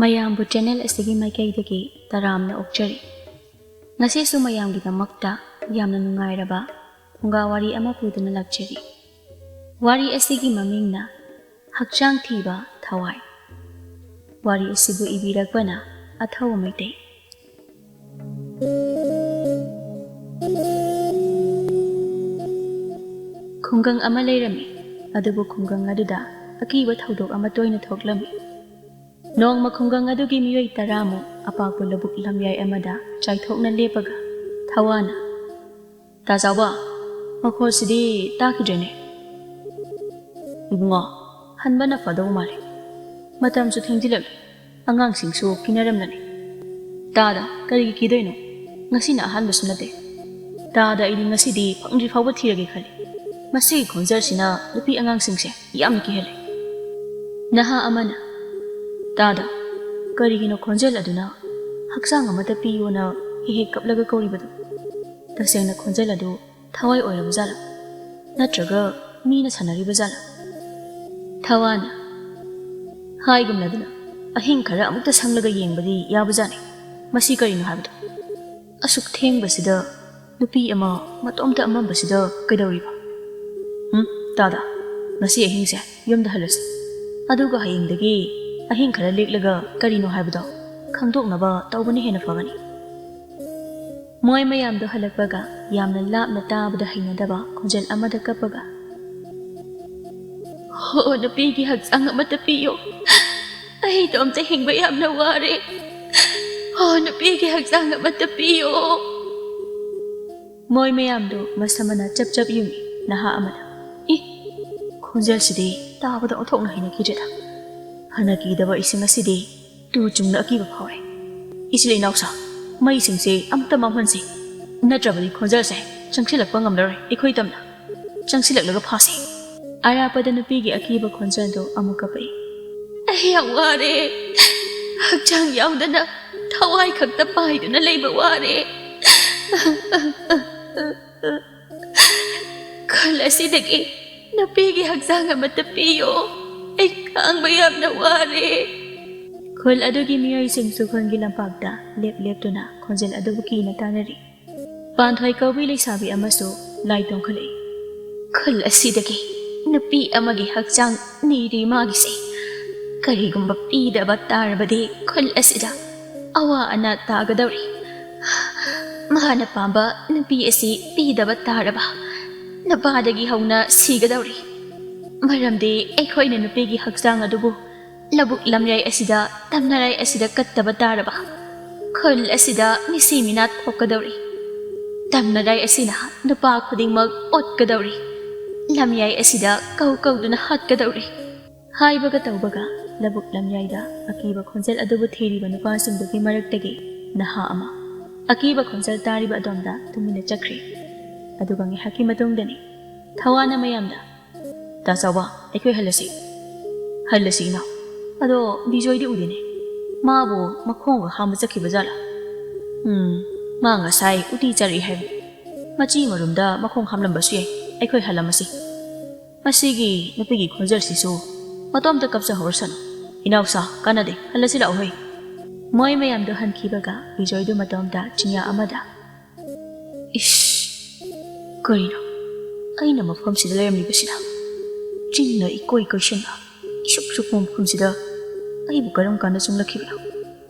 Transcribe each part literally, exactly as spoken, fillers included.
ꯃꯌꯥꯝꯕꯨ ꯆꯦꯅꯦꯜ ꯑꯁꯤꯒꯤ ꯃꯥꯏꯀꯩꯗꯒꯤ ꯇꯔꯥꯝꯅ ꯑꯣꯛꯆꯔꯤ꯫ ꯉꯁꯤꯁꯨ ꯃꯌꯥꯝꯒꯤꯗꯃꯛꯇ ꯌꯥꯝꯅ ꯅꯨꯡꯉꯥꯏꯔꯕ ꯐꯨꯡꯒꯥ ꯋꯥꯔꯤ ꯑꯃ ꯄꯨꯗꯨꯅ ꯂꯥꯛꯆꯔꯤ꯫ ꯋꯥꯔꯤ ꯑꯁꯤꯒꯤ ꯃꯃꯤꯡꯅ ꯍꯛꯆꯥꯡ ꯊꯤꯕ ꯊꯋꯥꯏ꯫ ꯋꯥꯔꯤ ꯑꯁꯤꯕꯨ ꯏꯕꯤꯔꯛꯄꯅ ꯑꯊꯧꯕ ꯃꯩꯇꯩ꯫ ꯈꯨꯡꯒꯪ ꯑꯃ ꯂꯩꯔꯝꯃꯤ꯫ ꯑꯗꯨꯕꯨ ꯈꯨꯡꯒꯪ ꯑꯗꯨꯗ ꯑꯀꯤꯕ ꯊꯧꯗꯣꯛ ꯑꯃ ꯇꯣꯏꯅ ꯊꯣꯛꯂꯝꯃꯤ꯫ ꯅꯣꯡꯃ ꯈꯨꯡꯒꯪ ꯑꯗꯨꯒꯤ ꯃꯤꯑꯣꯏ ꯇꯔꯥꯃꯨꯛ ꯑꯄꯥꯛꯄ ꯂꯧꯕꯨꯛ ꯂꯝꯌꯥꯏ ꯑꯃꯗ ꯆꯥꯏꯊꯣꯛꯅ ꯂꯦꯞꯄꯒ ꯊꯋꯥꯅ, "ꯇꯥ ꯆꯥꯎꯕ, ꯃꯈꯣꯜꯁꯤꯗꯤ ꯇꯥꯈꯤꯗ꯭ꯔꯦꯅꯦ꯫ ꯏꯕꯨꯡꯉꯣ, ꯍꯟꯕꯅ ꯐꯗꯧ ꯃꯥꯜꯂꯦ꯫ ꯃꯇꯝꯁꯨ ꯊꯦꯡꯖꯤꯜꯂꯛꯂꯦ꯫ ꯑꯉꯥꯡꯁꯤꯡꯁꯨ ꯀꯤꯅꯔꯝꯂꯅꯤ꯫ ꯇꯥꯗ, ꯀꯔꯤꯒꯤ ꯀꯤꯗꯣꯏꯅꯣ? ꯉꯁꯤꯅ ꯑꯍꯥꯟꯕꯁꯨ ꯅꯠꯇꯦ꯫ ꯇꯥꯗ, ꯑꯩꯗꯤ ꯉꯁꯤꯗꯤ ꯐꯪꯗ꯭ꯔꯤ ꯐꯥꯎꯕ ꯊꯤꯔꯒꯦ ꯈꯜꯂꯤ꯫ ꯃꯁꯤꯒꯤ ꯈꯣꯟꯖꯦꯜꯁꯤꯅ ꯅꯨꯄꯤ ꯑꯉꯥꯡꯁꯤꯡꯁꯦ ꯌꯥꯝꯅ ꯀꯤꯍꯜꯂꯦ꯫" ꯅꯍꯥ ꯑꯃꯅ, "ꯇꯥꯗ, ꯀꯔꯤꯒꯤꯅꯣ ꯈꯣꯟꯖꯦꯜ ꯑꯗꯨꯅ ꯍꯛꯆꯥꯡ ꯑꯃꯠꯇ ꯄꯤꯌꯣꯅ ꯍꯦꯛ ꯍꯦꯛ ꯀꯞꯂꯒ ꯀꯧꯔꯤꯕꯗꯨ? ꯇꯁꯦꯡꯅ ꯈꯣꯟꯖꯦꯜ ꯑꯗꯨ ꯊꯋꯥꯏ ꯑꯣꯏꯔꯕ ꯖꯥꯠꯂꯥ? ꯅꯠꯇ꯭ꯔꯒ ꯃꯤꯅ ꯁꯥꯟꯅꯔꯤꯕ ꯖꯥꯠꯂꯥ?" ꯊꯋꯥꯅ, "ꯍꯥꯏꯒꯨꯝꯂꯗꯨꯅ ꯑꯍꯤꯡ ꯈꯔ ꯑꯃꯨꯛꯇ ꯁꯪꯂꯒ ꯌꯦꯡꯕꯗꯤ ꯌꯥꯕꯖꯥꯠꯅꯤ꯫ ꯃꯁꯤ ꯀꯔꯤꯅꯣ ꯍꯥꯏꯕꯗꯣ? ꯑꯁꯨꯛ ꯊꯦꯡꯕꯁꯤꯗ ꯅꯨꯄꯤ ꯑꯃ ꯃꯇꯣꯝꯇ ꯑꯃꯝꯕꯁꯤꯗ ꯀꯩꯗꯧꯔꯤꯕ? ꯎꯝ, ꯇꯥꯗ, ꯉꯁꯤ ꯑꯍꯤꯡꯁꯦ ꯌꯨꯝꯗ ꯍꯜꯂꯁꯤ꯫ ꯑꯗꯨꯒ ꯍꯌꯦꯡꯗꯒꯤ ꯑꯍꯤꯡ ꯈꯔ ꯂꯦꯛꯂꯒ ꯀꯔꯤꯅꯣ ꯍꯥꯏꯕꯗꯣ ꯈꯪꯗꯣꯛꯅꯕ ꯇꯧꯕꯅ ꯍꯦꯟꯅ ꯐꯒꯅꯤ꯫" ꯃꯣꯏ ꯃꯌꯥꯝꯗꯣ ꯍꯜꯂꯛꯄꯒ ꯌꯥꯝꯅ ꯂꯥꯞꯅ ꯇꯥꯕꯗ ꯍꯩꯅꯗꯕ ꯈꯣꯟꯖꯦꯜ ꯑꯃꯗ ꯀꯞꯄꯒ, "ꯍꯣ, ꯅꯨꯄꯤꯒꯤ ꯍꯛꯆꯥꯡ ꯑꯃꯠꯇ ꯄꯤꯌꯣ꯫ ꯑꯩꯗꯣ ꯑꯝꯇ ꯍꯤꯡꯕ ꯌꯥꯝꯅ ꯋꯥꯔꯦ꯫ ꯍꯣ, ꯅꯨꯄꯤꯒꯤ ꯍꯛꯆꯥꯡ ꯑꯃꯠꯇ ꯄꯤꯌꯣ꯫" ꯃꯣꯏ ꯃꯌꯥꯝꯗꯣ ꯃꯁꯝ ꯃꯅꯥ ꯆꯞ ꯆꯞ ꯌꯨꯡꯏ꯫ ꯅꯍꯥ ꯑꯃꯅ, "ꯏ, ꯈꯣꯟꯖꯦꯜꯁꯤꯗꯤ ꯇꯥꯕꯗ ꯑꯣꯟꯊꯣꯛꯅ ꯍꯩꯅꯈꯤꯗ꯭ꯔꯦꯗ꯫ ꯐꯅ ꯀꯤꯗꯕ ꯏꯁꯤꯡ ꯑꯁꯤꯗꯤ ꯇꯨ ꯆꯨꯡꯅ ꯑꯀꯤꯕ ꯐꯥꯎꯔꯦ꯫ ꯏꯆꯤꯜ ꯏꯅꯥꯎꯁꯥ, ꯃꯩꯁꯤꯡꯁꯦ ꯑꯃꯨꯛꯇ ꯃꯝꯍꯟꯁꯤ, ꯅꯠꯇ꯭ꯔꯕꯗꯤ ꯈꯣꯟꯖꯦꯜꯁꯦ ꯆꯪꯁꯤꯜꯂꯛꯄ ꯉꯝꯂꯔꯣꯏ꯫ ꯑꯩꯈꯣꯏ ꯇꯝꯅ ꯆꯪꯁꯤꯜꯂꯛꯂꯒ ꯐꯥꯁꯤ꯫" ꯑꯔꯥꯞꯄꯗ ꯅꯨꯄꯤꯒꯤ ꯑꯀꯤꯕ ꯈꯣꯟꯖꯦꯜꯗꯣ ꯑꯃꯨꯛ ꯀꯞꯄꯛꯏ꯫ "ꯑꯩ ꯌꯥꯝ ꯋꯥꯔꯦ꯫ ꯍꯛꯆꯥꯡ ꯌꯥꯎꯗꯅ ꯊꯋꯥꯏ ꯈꯛꯇ ꯄꯥꯏꯗꯨꯅ ꯂꯩꯕ ꯋꯥꯔꯦ꯫ ꯈꯨꯜ ꯑꯁꯤꯗꯒꯤ ꯅꯨꯄꯤꯒꯤ ꯍꯛꯆꯥꯡ ꯑꯃꯠꯇ ꯄꯤꯌꯣ꯫ ꯑꯩ ꯈꯥꯡꯕ ꯌꯥꯝꯅ ꯋꯥꯔꯦ꯫" ꯈꯨꯜ ꯑꯗꯨꯒꯤ ꯃꯤꯑꯣꯏꯁꯤꯡꯁꯨ ꯈꯨꯜꯒꯤ ꯂꯝꯄꯥꯛꯇ ꯂꯦꯞ ꯂꯦꯞꯇꯨꯅ ꯈꯣꯟꯖꯦꯜ ꯑꯗꯨꯕꯨ ꯀꯤꯅ ꯇꯥꯅꯔꯤ꯫ ꯄꯥꯟꯊꯣꯏ ꯀꯧꯕꯤ ꯂꯩꯁꯥꯕꯤ ꯑꯃꯁꯨ ꯂꯥꯏ ꯇꯣꯡꯈꯠꯂꯛꯏ꯫ "ꯈꯨꯜ ꯑꯁꯤꯗꯒꯤ ꯅꯨꯄꯤ ꯑꯃꯒꯤ ꯍꯛꯆꯥꯡ ꯅꯤꯔꯤ ꯃꯥꯒꯤꯁꯦ꯫ ꯀꯔꯤꯒꯨꯝꯕ ꯄꯤꯗꯕ ꯇꯥꯔꯕꯗꯤ ꯈꯨꯜ ꯑꯁꯤꯗ ꯑꯋꯥ ꯑꯅꯥ ꯇꯥꯒꯗꯧꯔꯤ꯫ ꯃꯍꯥꯛꯅ ꯄꯥꯝꯕ ꯅꯨꯄꯤ ꯑꯁꯤ ꯄꯤꯗꯕ ꯇꯥꯔꯕ ꯅꯨꯄꯥꯗꯒꯤ ꯍꯧꯅ ꯁꯤꯒꯗꯧꯔꯤ꯫ ꯃꯔꯝꯗꯤ ꯑꯩꯈꯣꯏꯅ ꯅꯨꯄꯤꯒꯤ ꯍꯛꯆꯥꯡ ꯑꯗꯨꯕꯨ ꯂꯧꯕꯨꯛ ꯂꯝꯌꯥꯏ ꯑꯁꯤꯗ, ꯇꯝꯅꯔꯥꯏ ꯑꯁꯤꯗ ꯀꯠꯇꯕ ꯇꯥꯔꯕ ꯈꯨꯜ ꯑꯁꯤꯗ ꯃꯤꯁꯤ ꯃꯤꯅꯥ ꯊꯣꯛꯀꯗꯧꯔꯤ꯫ ꯇꯝꯅꯔꯥꯏ ꯑꯁꯤꯅ ꯅꯨꯄꯥ ꯈꯨꯗꯤꯡꯃꯛ ꯑꯣꯠꯀꯗꯧꯔꯤ꯫ ꯂꯝꯌꯥꯏ ꯑꯁꯤꯗ ꯀꯧ ꯀꯧꯗꯨꯅ ꯍꯥꯠꯀꯗꯧꯔꯤ" ꯍꯥꯏꯕꯒ ꯇꯧꯕꯒ ꯂꯧꯕꯨꯛ ꯂꯝꯌꯥꯏꯗ ꯑꯀꯤꯕ ꯈꯣꯟꯖꯦꯜ ꯑꯗꯨꯕꯨ ꯊꯤꯔꯤꯕ ꯅꯨꯄꯥꯁꯤꯡꯗꯨꯒꯤ ꯃꯔꯛꯇꯒꯤ ꯅꯍꯥ ꯑꯃ ꯑꯀꯤꯕ ꯈꯣꯟꯖꯦꯜ ꯇꯥꯔꯤꯕ ꯑꯗꯣꯝꯗ ꯇꯨꯃꯤꯟꯅ ꯆꯠꯈ꯭ꯔꯦ꯫ ꯑꯗꯨꯒ ꯉꯥꯏꯍꯥꯛꯀꯤ ꯃꯇꯨꯡꯗꯅꯤ ꯊꯋꯥꯟꯅ ꯃꯌꯥꯝꯗ, "ꯇꯥ ꯆꯥꯎꯕ, ꯑꯩꯈꯣꯏ ꯍꯜꯂꯁꯤ꯫ ꯍꯜꯂꯁꯤ ꯏꯅꯥꯎ꯫ ꯑꯗꯣ ꯕꯤꯖꯣꯏꯗꯤ ꯎꯗꯦꯅꯦ꯫ ꯃꯥꯕꯨ ꯃꯈꯣꯡꯒ ꯍꯥꯝꯕ ꯆꯠꯈꯤꯕ ꯖꯥꯠꯂꯥ? ꯎꯝ, ꯃꯥ ꯉꯁꯥꯏ ꯎꯇꯤ ꯆꯥꯔꯛꯏ ꯍꯥꯏꯕꯅꯤ꯫ ꯃꯆꯤ ꯃꯔꯨꯝꯗ ꯃꯈꯣꯡ ꯍꯥꯝꯂꯝꯕꯁꯨ ꯌꯥꯏ꯫ ꯑꯩꯈꯣꯏ ꯍꯜꯂꯝꯃꯁꯤ꯫ ꯃꯁꯤꯒꯤ ꯅꯨꯄꯤꯒꯤ ꯈꯣꯟꯖꯦꯜꯁꯤꯁꯨ ꯃꯇꯣꯝꯇ ꯀꯞꯆꯍꯧꯔꯁꯅꯨ꯫ ꯏꯅꯥꯎꯁꯥ, ꯀꯥꯟꯅꯗꯦ, ꯍꯜꯂꯁꯤ ꯂꯥꯛꯑꯣ ꯍꯩ"꯫ ꯃꯣꯏ ꯃꯌꯥꯝꯗꯣ ꯍꯟꯈꯤꯕꯒ ꯕꯤꯖꯣꯏꯗꯨ ꯃꯇꯣꯝꯇ ꯆꯤꯡꯌꯥ ꯑꯃꯗ, "ꯏꯁ, ꯀꯔꯤꯅꯣ ꯑꯩꯅ ꯃꯐꯝꯁꯤꯗ ꯂꯩꯔꯝꯂꯤꯕꯁꯤꯅ? ꯆꯤꯡꯅ ꯏꯀꯣꯏ ꯀꯣꯏꯁꯤꯟꯕ, ꯏꯁꯨꯛ ꯁꯨꯛꯄ ꯃꯐꯝꯁꯤꯗ ꯑꯩꯕꯨ ꯀꯔꯝ ꯀꯥꯟꯗ ꯆꯪꯂꯛꯈꯤꯕꯅꯣ?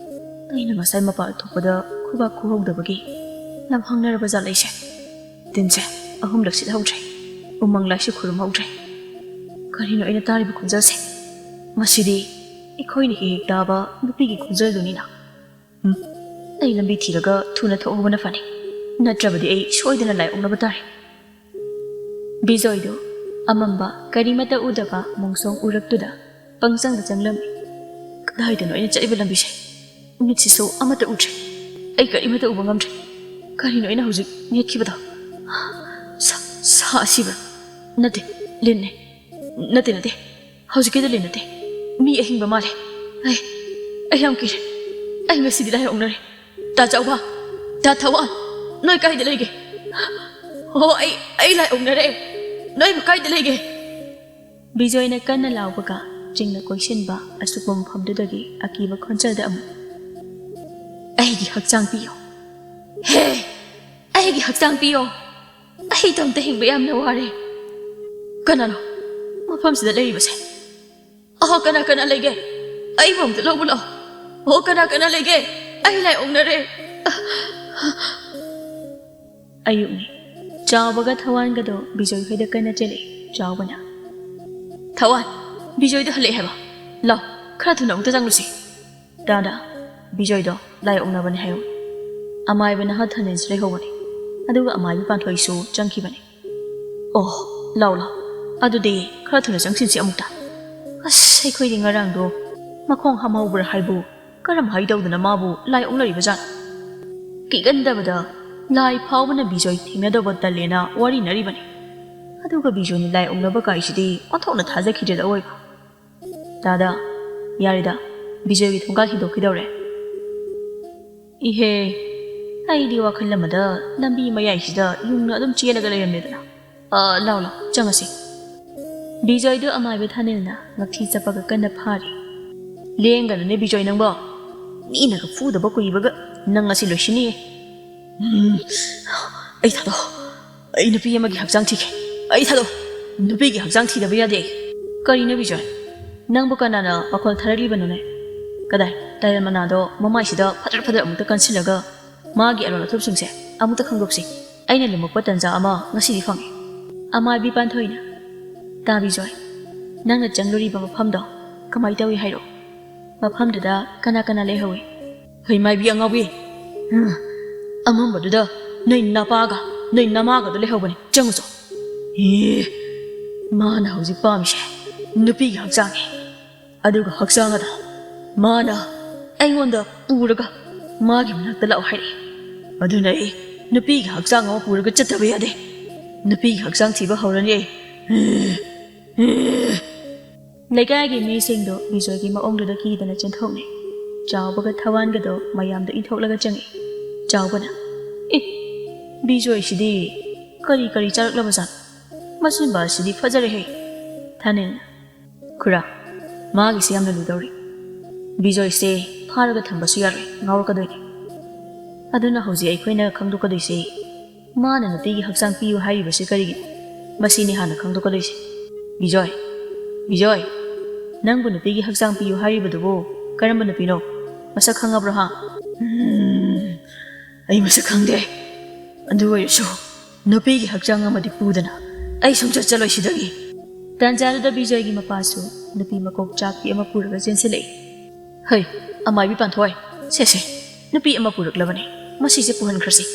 ꯑꯩꯅ ꯉꯁꯥꯏ ꯃꯄꯥꯟ ꯊꯣꯛꯄꯗ ꯈꯨꯕꯥꯛ ꯈꯨꯍꯧꯗꯕꯒꯤ ꯂꯝ ꯍꯪꯅꯔꯕ ꯖꯥꯠꯂ ꯑꯩꯁꯦ? ꯇꯤꯟꯁꯦ ꯑꯍꯨꯝꯂꯛ ꯁꯤꯠꯍꯧꯗ꯭ꯔꯦ, ꯎꯃꯪ ꯂꯥꯏꯁꯨ ꯈꯨꯔꯨꯝꯍꯧꯗ꯭ꯔꯦ꯫ ꯀꯔꯤꯅꯣ ꯑꯩꯅ ꯇꯥꯔꯤꯕ ꯈꯣꯟꯖꯦꯜꯁꯦ? ꯃꯁꯤꯗꯤ ꯑꯩꯈꯣꯏꯅ ꯍꯦꯛ ꯍꯦꯛ ꯇꯥꯕ ꯅꯨꯄꯤꯒꯤ ꯈꯣꯟꯖꯦꯜꯗꯨꯅꯤꯅ꯫ ꯎꯝ, ꯑꯩ ꯂꯝꯕꯤ ꯊꯤꯔꯒ ꯊꯨꯅ ꯊꯣꯛꯍꯧꯕꯅ ꯐꯅꯤ, ꯅꯠꯇ꯭ꯔꯕꯗꯤ ꯑꯩ ꯁꯣꯏꯗꯅ ꯂꯥꯏ ꯑꯣꯛꯅꯕ ꯇꯥꯔꯦ"꯫ ꯕꯤꯖꯣꯏꯗꯨ ꯑꯃꯝꯕ, ꯀꯔꯤꯃꯠꯇ ꯎꯗꯕ ꯃꯣꯡꯁꯣꯡ ꯎꯔꯛꯇꯨꯗ ꯄꯪꯆꯪꯗ ꯆꯪꯂꯝꯃꯤ꯫ "ꯀꯗꯥꯏꯗꯅꯣ ꯑꯩꯅ ꯆꯠꯂꯤꯕ ꯂꯝꯕꯤꯁꯦ? ꯃꯤꯠꯁꯤꯁꯨ ꯑꯃꯠꯇ ꯎꯗ꯭ꯔꯦ꯫ ꯑꯩ ꯀꯔꯤꯃꯠꯇ ꯎꯕ ꯉꯝꯗ꯭ꯔꯦ꯫ ꯀꯔꯤꯅꯣ ꯑꯩꯅ ꯍꯧꯖꯤꯛ ꯅꯦꯠꯈꯤꯕꯗꯣ? ꯁꯥ, ꯁꯥ ꯑꯁꯤꯕ? ꯅꯠꯇꯦ, ꯂꯤꯟꯅꯦ꯫ ꯅꯠꯇꯦ, ꯅꯠꯇꯦ, ꯍꯧꯖꯤꯛꯀꯤꯗꯣ ꯂꯤꯟ ꯅꯠꯇꯦ꯫ ꯃꯤ ꯑꯍꯤꯡꯕ ꯃꯥꯜꯂꯦ꯫ ꯑꯩ, ꯑꯩ ꯌꯥꯝ ꯀꯤꯔꯦ꯫ ꯑꯩ ꯉꯁꯤꯗꯤ ꯂꯥꯏ ꯑꯣꯛꯅꯔꯦ꯫ ꯇꯥ ꯆꯥꯎꯕ, ꯇꯥ ꯊꯋꯥꯟ, ꯅꯣꯏ ꯀꯥꯏꯗ ꯂꯩꯒꯦ? ꯍꯣ, ꯑꯩ, ꯑꯩ ꯂꯥꯏ ꯑꯣꯛꯅꯔꯦ꯫ ꯅꯣꯏꯕꯨ ꯀꯥꯏꯗ ꯂꯩꯒꯦ?" ꯕꯤꯖꯣꯏꯅ ꯀꯟꯅ ꯂꯥꯎꯕꯒ ꯆꯤꯡꯅ ꯀꯣꯏꯁꯤꯟꯕ ꯑꯁꯨꯛꯄ ꯃꯐꯝꯗꯨꯗꯒꯤ ꯑꯀꯤꯕ ꯈꯣꯟꯖꯦꯜꯗ ꯑꯃꯨꯛ, "ꯑꯩꯒꯤ ꯍꯛꯆꯥꯡ ꯄꯤꯌꯣ! ꯍꯦ! ꯑꯩꯒꯤ ꯍꯛꯆꯥꯡ ꯄꯤꯌꯣ! ꯑꯩꯗꯣ ꯑꯝꯇ ꯍꯤꯡꯕ ꯌꯥꯝꯅ ꯋꯥꯔꯦ꯫ ꯀꯅꯥꯅꯣ ꯃꯐꯝꯁꯤꯗ ꯂꯩꯔꯤꯕꯁꯦ? ꯑꯍꯣ, ꯀꯅꯥ ꯀꯅꯥ ꯂꯩꯒꯦ? ꯑꯩꯕꯨ ꯑꯝꯇ ꯂꯧꯕ ꯂꯥꯛꯑꯣ꯫ ꯑꯣ, ꯀꯅꯥ ꯀꯅꯥ ꯂꯩꯒꯦ? ꯑꯩ ꯂꯥꯏ ꯑꯣꯛꯅꯔꯦ!" ꯑꯌꯨꯛꯅꯤ꯫ ꯆꯥꯎꯕꯒ ꯊꯋꯥꯟꯒꯗꯣ ꯕꯤꯖꯣꯏ ꯍꯣꯏꯗ ꯀꯟꯅ ꯆꯦꯜꯂꯛꯏ꯫ ꯆꯥꯎꯕꯅ, "ꯊꯋꯥꯟ, ꯕꯤꯖꯣꯏꯗꯣ ꯍꯜꯂꯛꯑꯦ ꯍꯥꯏꯕ꯫ ꯂꯥꯎ, ꯈꯔ ꯊꯨꯅ ꯑꯃꯨꯛꯇ ꯆꯪꯂꯨꯁꯤ꯫" "ꯇꯥꯗ, ꯕꯤꯖꯣꯏꯗꯣ ꯂꯥꯏ ꯑꯣꯛꯅꯕꯅꯦ ꯍꯥꯏꯌꯨ꯫ ꯑꯃꯥꯏꯕ ꯅꯍꯥ ꯊꯥꯅꯤꯜꯁꯨ ꯂꯩꯍꯧꯕꯅꯦ, ꯑꯗꯨꯒ ꯑꯃꯥꯏꯕꯤ ꯄꯥꯟꯊꯣꯏꯁꯨ ꯆꯪꯈꯤꯕꯅꯦ꯫" "ꯑꯣ, ꯂꯥꯎ ꯂꯥꯎ, ꯑꯗꯨꯗꯤ ꯈꯔ ꯊꯨꯅ ꯆꯪꯁꯤꯟꯁꯤ ꯑꯃꯨꯛꯇ꯫ ꯑꯁ, ꯑꯩꯈꯣꯏꯗꯤ ꯉꯔꯥꯡꯗꯣ ꯃꯈꯣꯡ ꯍꯥꯝꯍꯧꯕ꯭ꯔꯥ ꯍꯥꯏꯕꯨ, ꯀꯔꯝ ꯍꯥꯏ ꯇꯧꯗꯅ ꯃꯥꯕꯨ ꯂꯥꯏ ꯑꯣꯛꯅꯔꯤꯕꯖꯥꯠꯅꯣ? ꯀꯤꯒꯟꯗꯕꯗ ꯂꯥꯏ ꯐꯥꯎꯕꯅ ꯕꯤꯖꯣꯏ ꯊꯦꯡꯅꯗꯧꯕ ꯇꯜꯂꯦꯅ ꯋꯥꯔꯤꯅꯔꯤꯕꯅꯤ꯫ ꯑꯗꯨꯒ ꯕꯤꯖꯣꯏꯅ ꯂꯥꯏ ꯑꯣꯛꯅꯕ ꯀꯥꯏꯁꯤꯗꯤ ꯑꯣꯟꯊꯣꯛꯅ ꯊꯥꯖꯈꯤꯗ꯭ꯔꯦꯗ ꯑꯑꯣꯏꯕ꯫" "ꯇꯥꯗ, ꯌꯥꯔꯦꯗ, ꯕꯤꯖꯣꯏꯒꯤ ꯊꯣꯡꯒꯥꯜ ꯍꯦꯟꯗꯣꯛꯈꯤꯗꯧꯔꯦ꯫" "ꯏꯍꯦ, ꯑꯩꯗꯤ ꯋꯥꯈꯜ ꯑꯃꯗ ꯂꯝꯕꯤ ꯃꯌꯥꯏꯁꯤꯗ ꯌꯨꯡꯅ ꯑꯗꯨꯝ ꯆꯦꯜꯂꯒ ꯂꯩꯔꯝꯂꯦꯗꯅ꯫ ꯑ, ꯂꯥꯎ ꯂꯥꯎ, ꯆꯪꯉꯁꯤ꯫" ꯕꯤꯖꯣꯏꯗꯨ ꯑꯃꯥꯏꯕ ꯊꯥꯅꯤꯜꯅ ꯉꯛꯊꯤ ꯆꯞꯄꯒ ꯀꯟꯅ ꯐꯥꯔꯤ꯫ "ꯂꯦꯡꯒꯅꯨꯅꯦ ꯕꯤꯖꯣꯏ ꯅꯪꯕꯣ, ꯃꯤꯅꯒ ꯐꯨꯗꯕ ꯀꯨꯏꯕꯒ ꯅꯪ ꯉꯁꯤ ꯂꯣꯏꯁꯤꯟꯅꯤꯌꯦ꯫" "ꯎꯝ, ꯑꯩ ꯊꯥꯗꯣꯛ, ꯑꯩ ꯅꯨꯄꯤ ꯑꯃꯒꯤ ꯍꯛꯆꯥꯡ ꯊꯤꯒꯦ꯫ ꯑꯩ ꯊꯥꯗꯣꯛ, ꯅꯨꯄꯤꯒꯤ ꯍꯛꯆꯥꯡ ꯊꯤꯗꯕ ꯌꯥꯗꯦ꯫" "ꯀꯔꯤꯅꯣ ꯕꯤꯖꯣꯏ, ꯅꯪꯕꯨ ꯀꯅꯥꯅ ꯄꯥꯈꯣꯜ ꯊꯥꯔꯛꯂꯤꯕꯅꯣꯅꯦ? ꯀꯗꯥꯏ, ꯇꯥꯏꯔꯦꯜ ꯃꯅꯥꯗꯣ ꯃꯃꯥꯏꯁꯤꯗ ꯐꯗ꯭ꯔ ꯐꯗ꯭ꯔ ꯑꯃꯨꯛꯇ ꯀꯟꯁꯤꯜꯂꯒ ꯃꯥꯒꯤ ꯑꯔꯣꯟ ꯑꯊꯨꯞꯁꯤꯡꯁꯦ ꯑꯃꯨꯛꯇ ꯈꯪꯗꯣꯛꯁꯤ꯫ ꯑꯩꯅ ꯂꯨꯝꯃꯛꯄ ꯇꯟꯖꯥ ꯑꯃ ꯉꯁꯤꯗꯤ ꯐꯪꯉꯦ꯫" ꯑꯃꯥꯏꯕꯤ ꯄꯥꯟꯊꯣꯏꯅ, "ꯇꯥ ꯕꯤꯖꯣꯏ, ꯅꯪꯅ ꯆꯪꯂꯨꯔꯤꯕ ꯃꯐꯝꯗꯣ ꯀꯃꯥꯏ ꯇꯧꯏ ꯍꯥꯏꯔꯛꯑꯣ꯫ ꯃꯐꯝꯗꯨꯗ ꯀꯅꯥ ꯀꯅꯥ ꯂꯩꯍꯧꯏ?" "ꯍꯩ ꯃꯥꯏꯕꯤ ꯑꯉꯥꯎꯕꯤ, ꯎꯝ, ꯑꯃꯝꯕꯗꯨꯗ ꯅꯣꯏ ꯅꯄꯥꯒ ꯅꯣꯏ ꯅꯃꯥꯒꯗꯣ ꯂꯩꯍꯧꯕꯅꯤ, ꯆꯪꯉꯨꯆꯣ꯫" "ꯑꯦ, ꯃꯥꯅ ꯍꯧꯖꯤꯛ ꯄꯥꯝꯃꯤꯁꯦ ꯅꯨꯄꯤꯒꯤ ꯍꯛꯆꯥꯡꯅꯤ꯫ ꯑꯗꯨꯒ ꯍꯛꯆꯥꯡ ꯑꯗꯣ ꯃꯥꯅ ꯑꯩꯉꯣꯟꯗ ꯄꯨꯔꯒ ꯃꯥꯒꯤ ꯃꯅꯥꯛꯇ ꯂꯥꯛꯑꯣ ꯍꯥꯏꯔꯛꯏ꯫ ꯑꯗꯨꯅ ꯑꯩ ꯅꯨꯄꯤꯒꯤ ꯍꯛꯆꯥꯡ ꯑꯃ ꯄꯨꯔꯒ ꯆꯠꯇꯕ ꯌꯥꯗꯦ꯫ ꯅꯨꯄꯤꯒꯤ ꯍꯛꯆꯥꯡ ꯊꯤꯕ ꯍꯧꯔꯅꯤ ꯑꯩ꯫" ꯂꯩꯀꯥꯏꯒꯤ ꯃꯤꯁꯤꯡꯗꯣ ꯕꯤꯖꯣꯏꯒꯤ ꯃꯑꯣꯡꯗꯨꯗ ꯀꯤꯗꯅ ꯆꯦꯟꯊꯣꯛꯅꯩ꯫ ꯆꯥꯎꯕꯒ ꯊꯋꯥꯟꯒꯗꯣ ꯃꯌꯥꯝꯗꯣ ꯏꯟꯊꯣꯛꯂꯒ ꯆꯪꯉꯛꯏ꯫ ꯆꯥꯎꯕꯅ, "ꯑꯦ, ꯕꯤꯖꯣꯏꯁꯤꯗꯤ ꯀꯔꯤ ꯀꯔꯤ ꯆꯥꯔꯛꯂꯕꯖꯥꯠꯅꯣ? ꯃꯆꯤꯟꯕ ꯑꯁꯤꯗꯤ ꯐꯖꯔꯦꯍꯦ꯫" ꯊꯥꯅꯤꯜꯅ, "ꯈꯨꯔꯥ, ꯃꯥꯒꯤꯁꯦ ꯌꯥꯝꯅ ꯂꯨꯗꯧꯔꯤ꯫ ꯕꯤꯖꯣꯏꯁꯦ ꯐꯥꯔꯒ ꯊꯝꯕꯁꯨ ꯌꯥꯔꯣꯏ, ꯉꯥꯎꯔꯛꯀꯗꯣꯏꯅꯤ꯫ ꯑꯗꯨꯅ ꯍꯧꯖꯤꯛ ꯑꯩꯈꯣꯏꯅ ꯈꯪꯗꯣꯛꯀꯗꯣꯏꯁꯦ, ꯃꯥꯅ ꯅꯨꯄꯤꯒꯤ ꯍꯛꯆꯥꯡ ꯄꯤꯌꯨ ꯍꯥꯏꯔꯤꯕꯁꯤ ꯀꯔꯤꯒꯤꯅꯣ? ꯃꯁꯤꯅꯤ ꯍꯥꯟꯅ ꯈꯪꯗꯣꯛꯀꯗꯣꯏꯁꯦ꯫ ꯕꯤꯖꯣꯏ, ꯕꯤꯖꯣꯏ, ꯅꯪꯕꯨ ꯅꯨꯄꯤꯒꯤ ꯍꯛꯆꯥꯡ ꯄꯤꯌꯨ ꯍꯥꯏꯔꯤꯕꯗꯨꯕꯨ ꯀꯔꯝꯕ ꯅꯨꯄꯤꯅꯣ? ꯃꯁꯛ ꯈꯪꯉꯕ꯭ꯔꯣ ꯍꯥ? ꯎꯝ, ꯑꯩ ꯃꯁꯛ ꯈꯪꯗꯦ꯫ ꯑꯗꯨ ꯑꯣꯏꯔꯁꯨ ꯅꯨꯄꯤꯒꯤ ꯍꯛꯆꯥꯡ ꯑꯃꯗꯤ ꯄꯨꯗꯅ ꯑꯩ ꯁꯨꯡꯆꯠ ꯆꯠꯂꯣꯏ ꯁꯤꯗꯒꯤ꯫ ꯇꯥꯟꯖꯥꯗꯨꯗ ꯕꯤꯖꯣꯏꯒꯤ ꯃꯄꯥꯁꯨ ꯅꯨꯄꯤ ꯃꯀꯣꯛ ꯆꯥꯛꯄꯤ ꯑꯃ ꯄꯨꯔꯒ ꯆꯦꯟꯁꯤꯜꯂꯛꯏ꯫ "ꯍꯩ, ꯑꯃꯥꯏꯕꯤ ꯄꯥꯟꯊꯣꯏ, ꯁꯦ ꯁꯦ, ꯅꯨꯄꯤ ꯑꯃ ꯄꯨꯔꯛꯂꯕꯅꯦ, ꯃꯁꯤꯁꯦ ꯄꯨꯍꯟꯈ꯭ꯔꯁꯤ꯫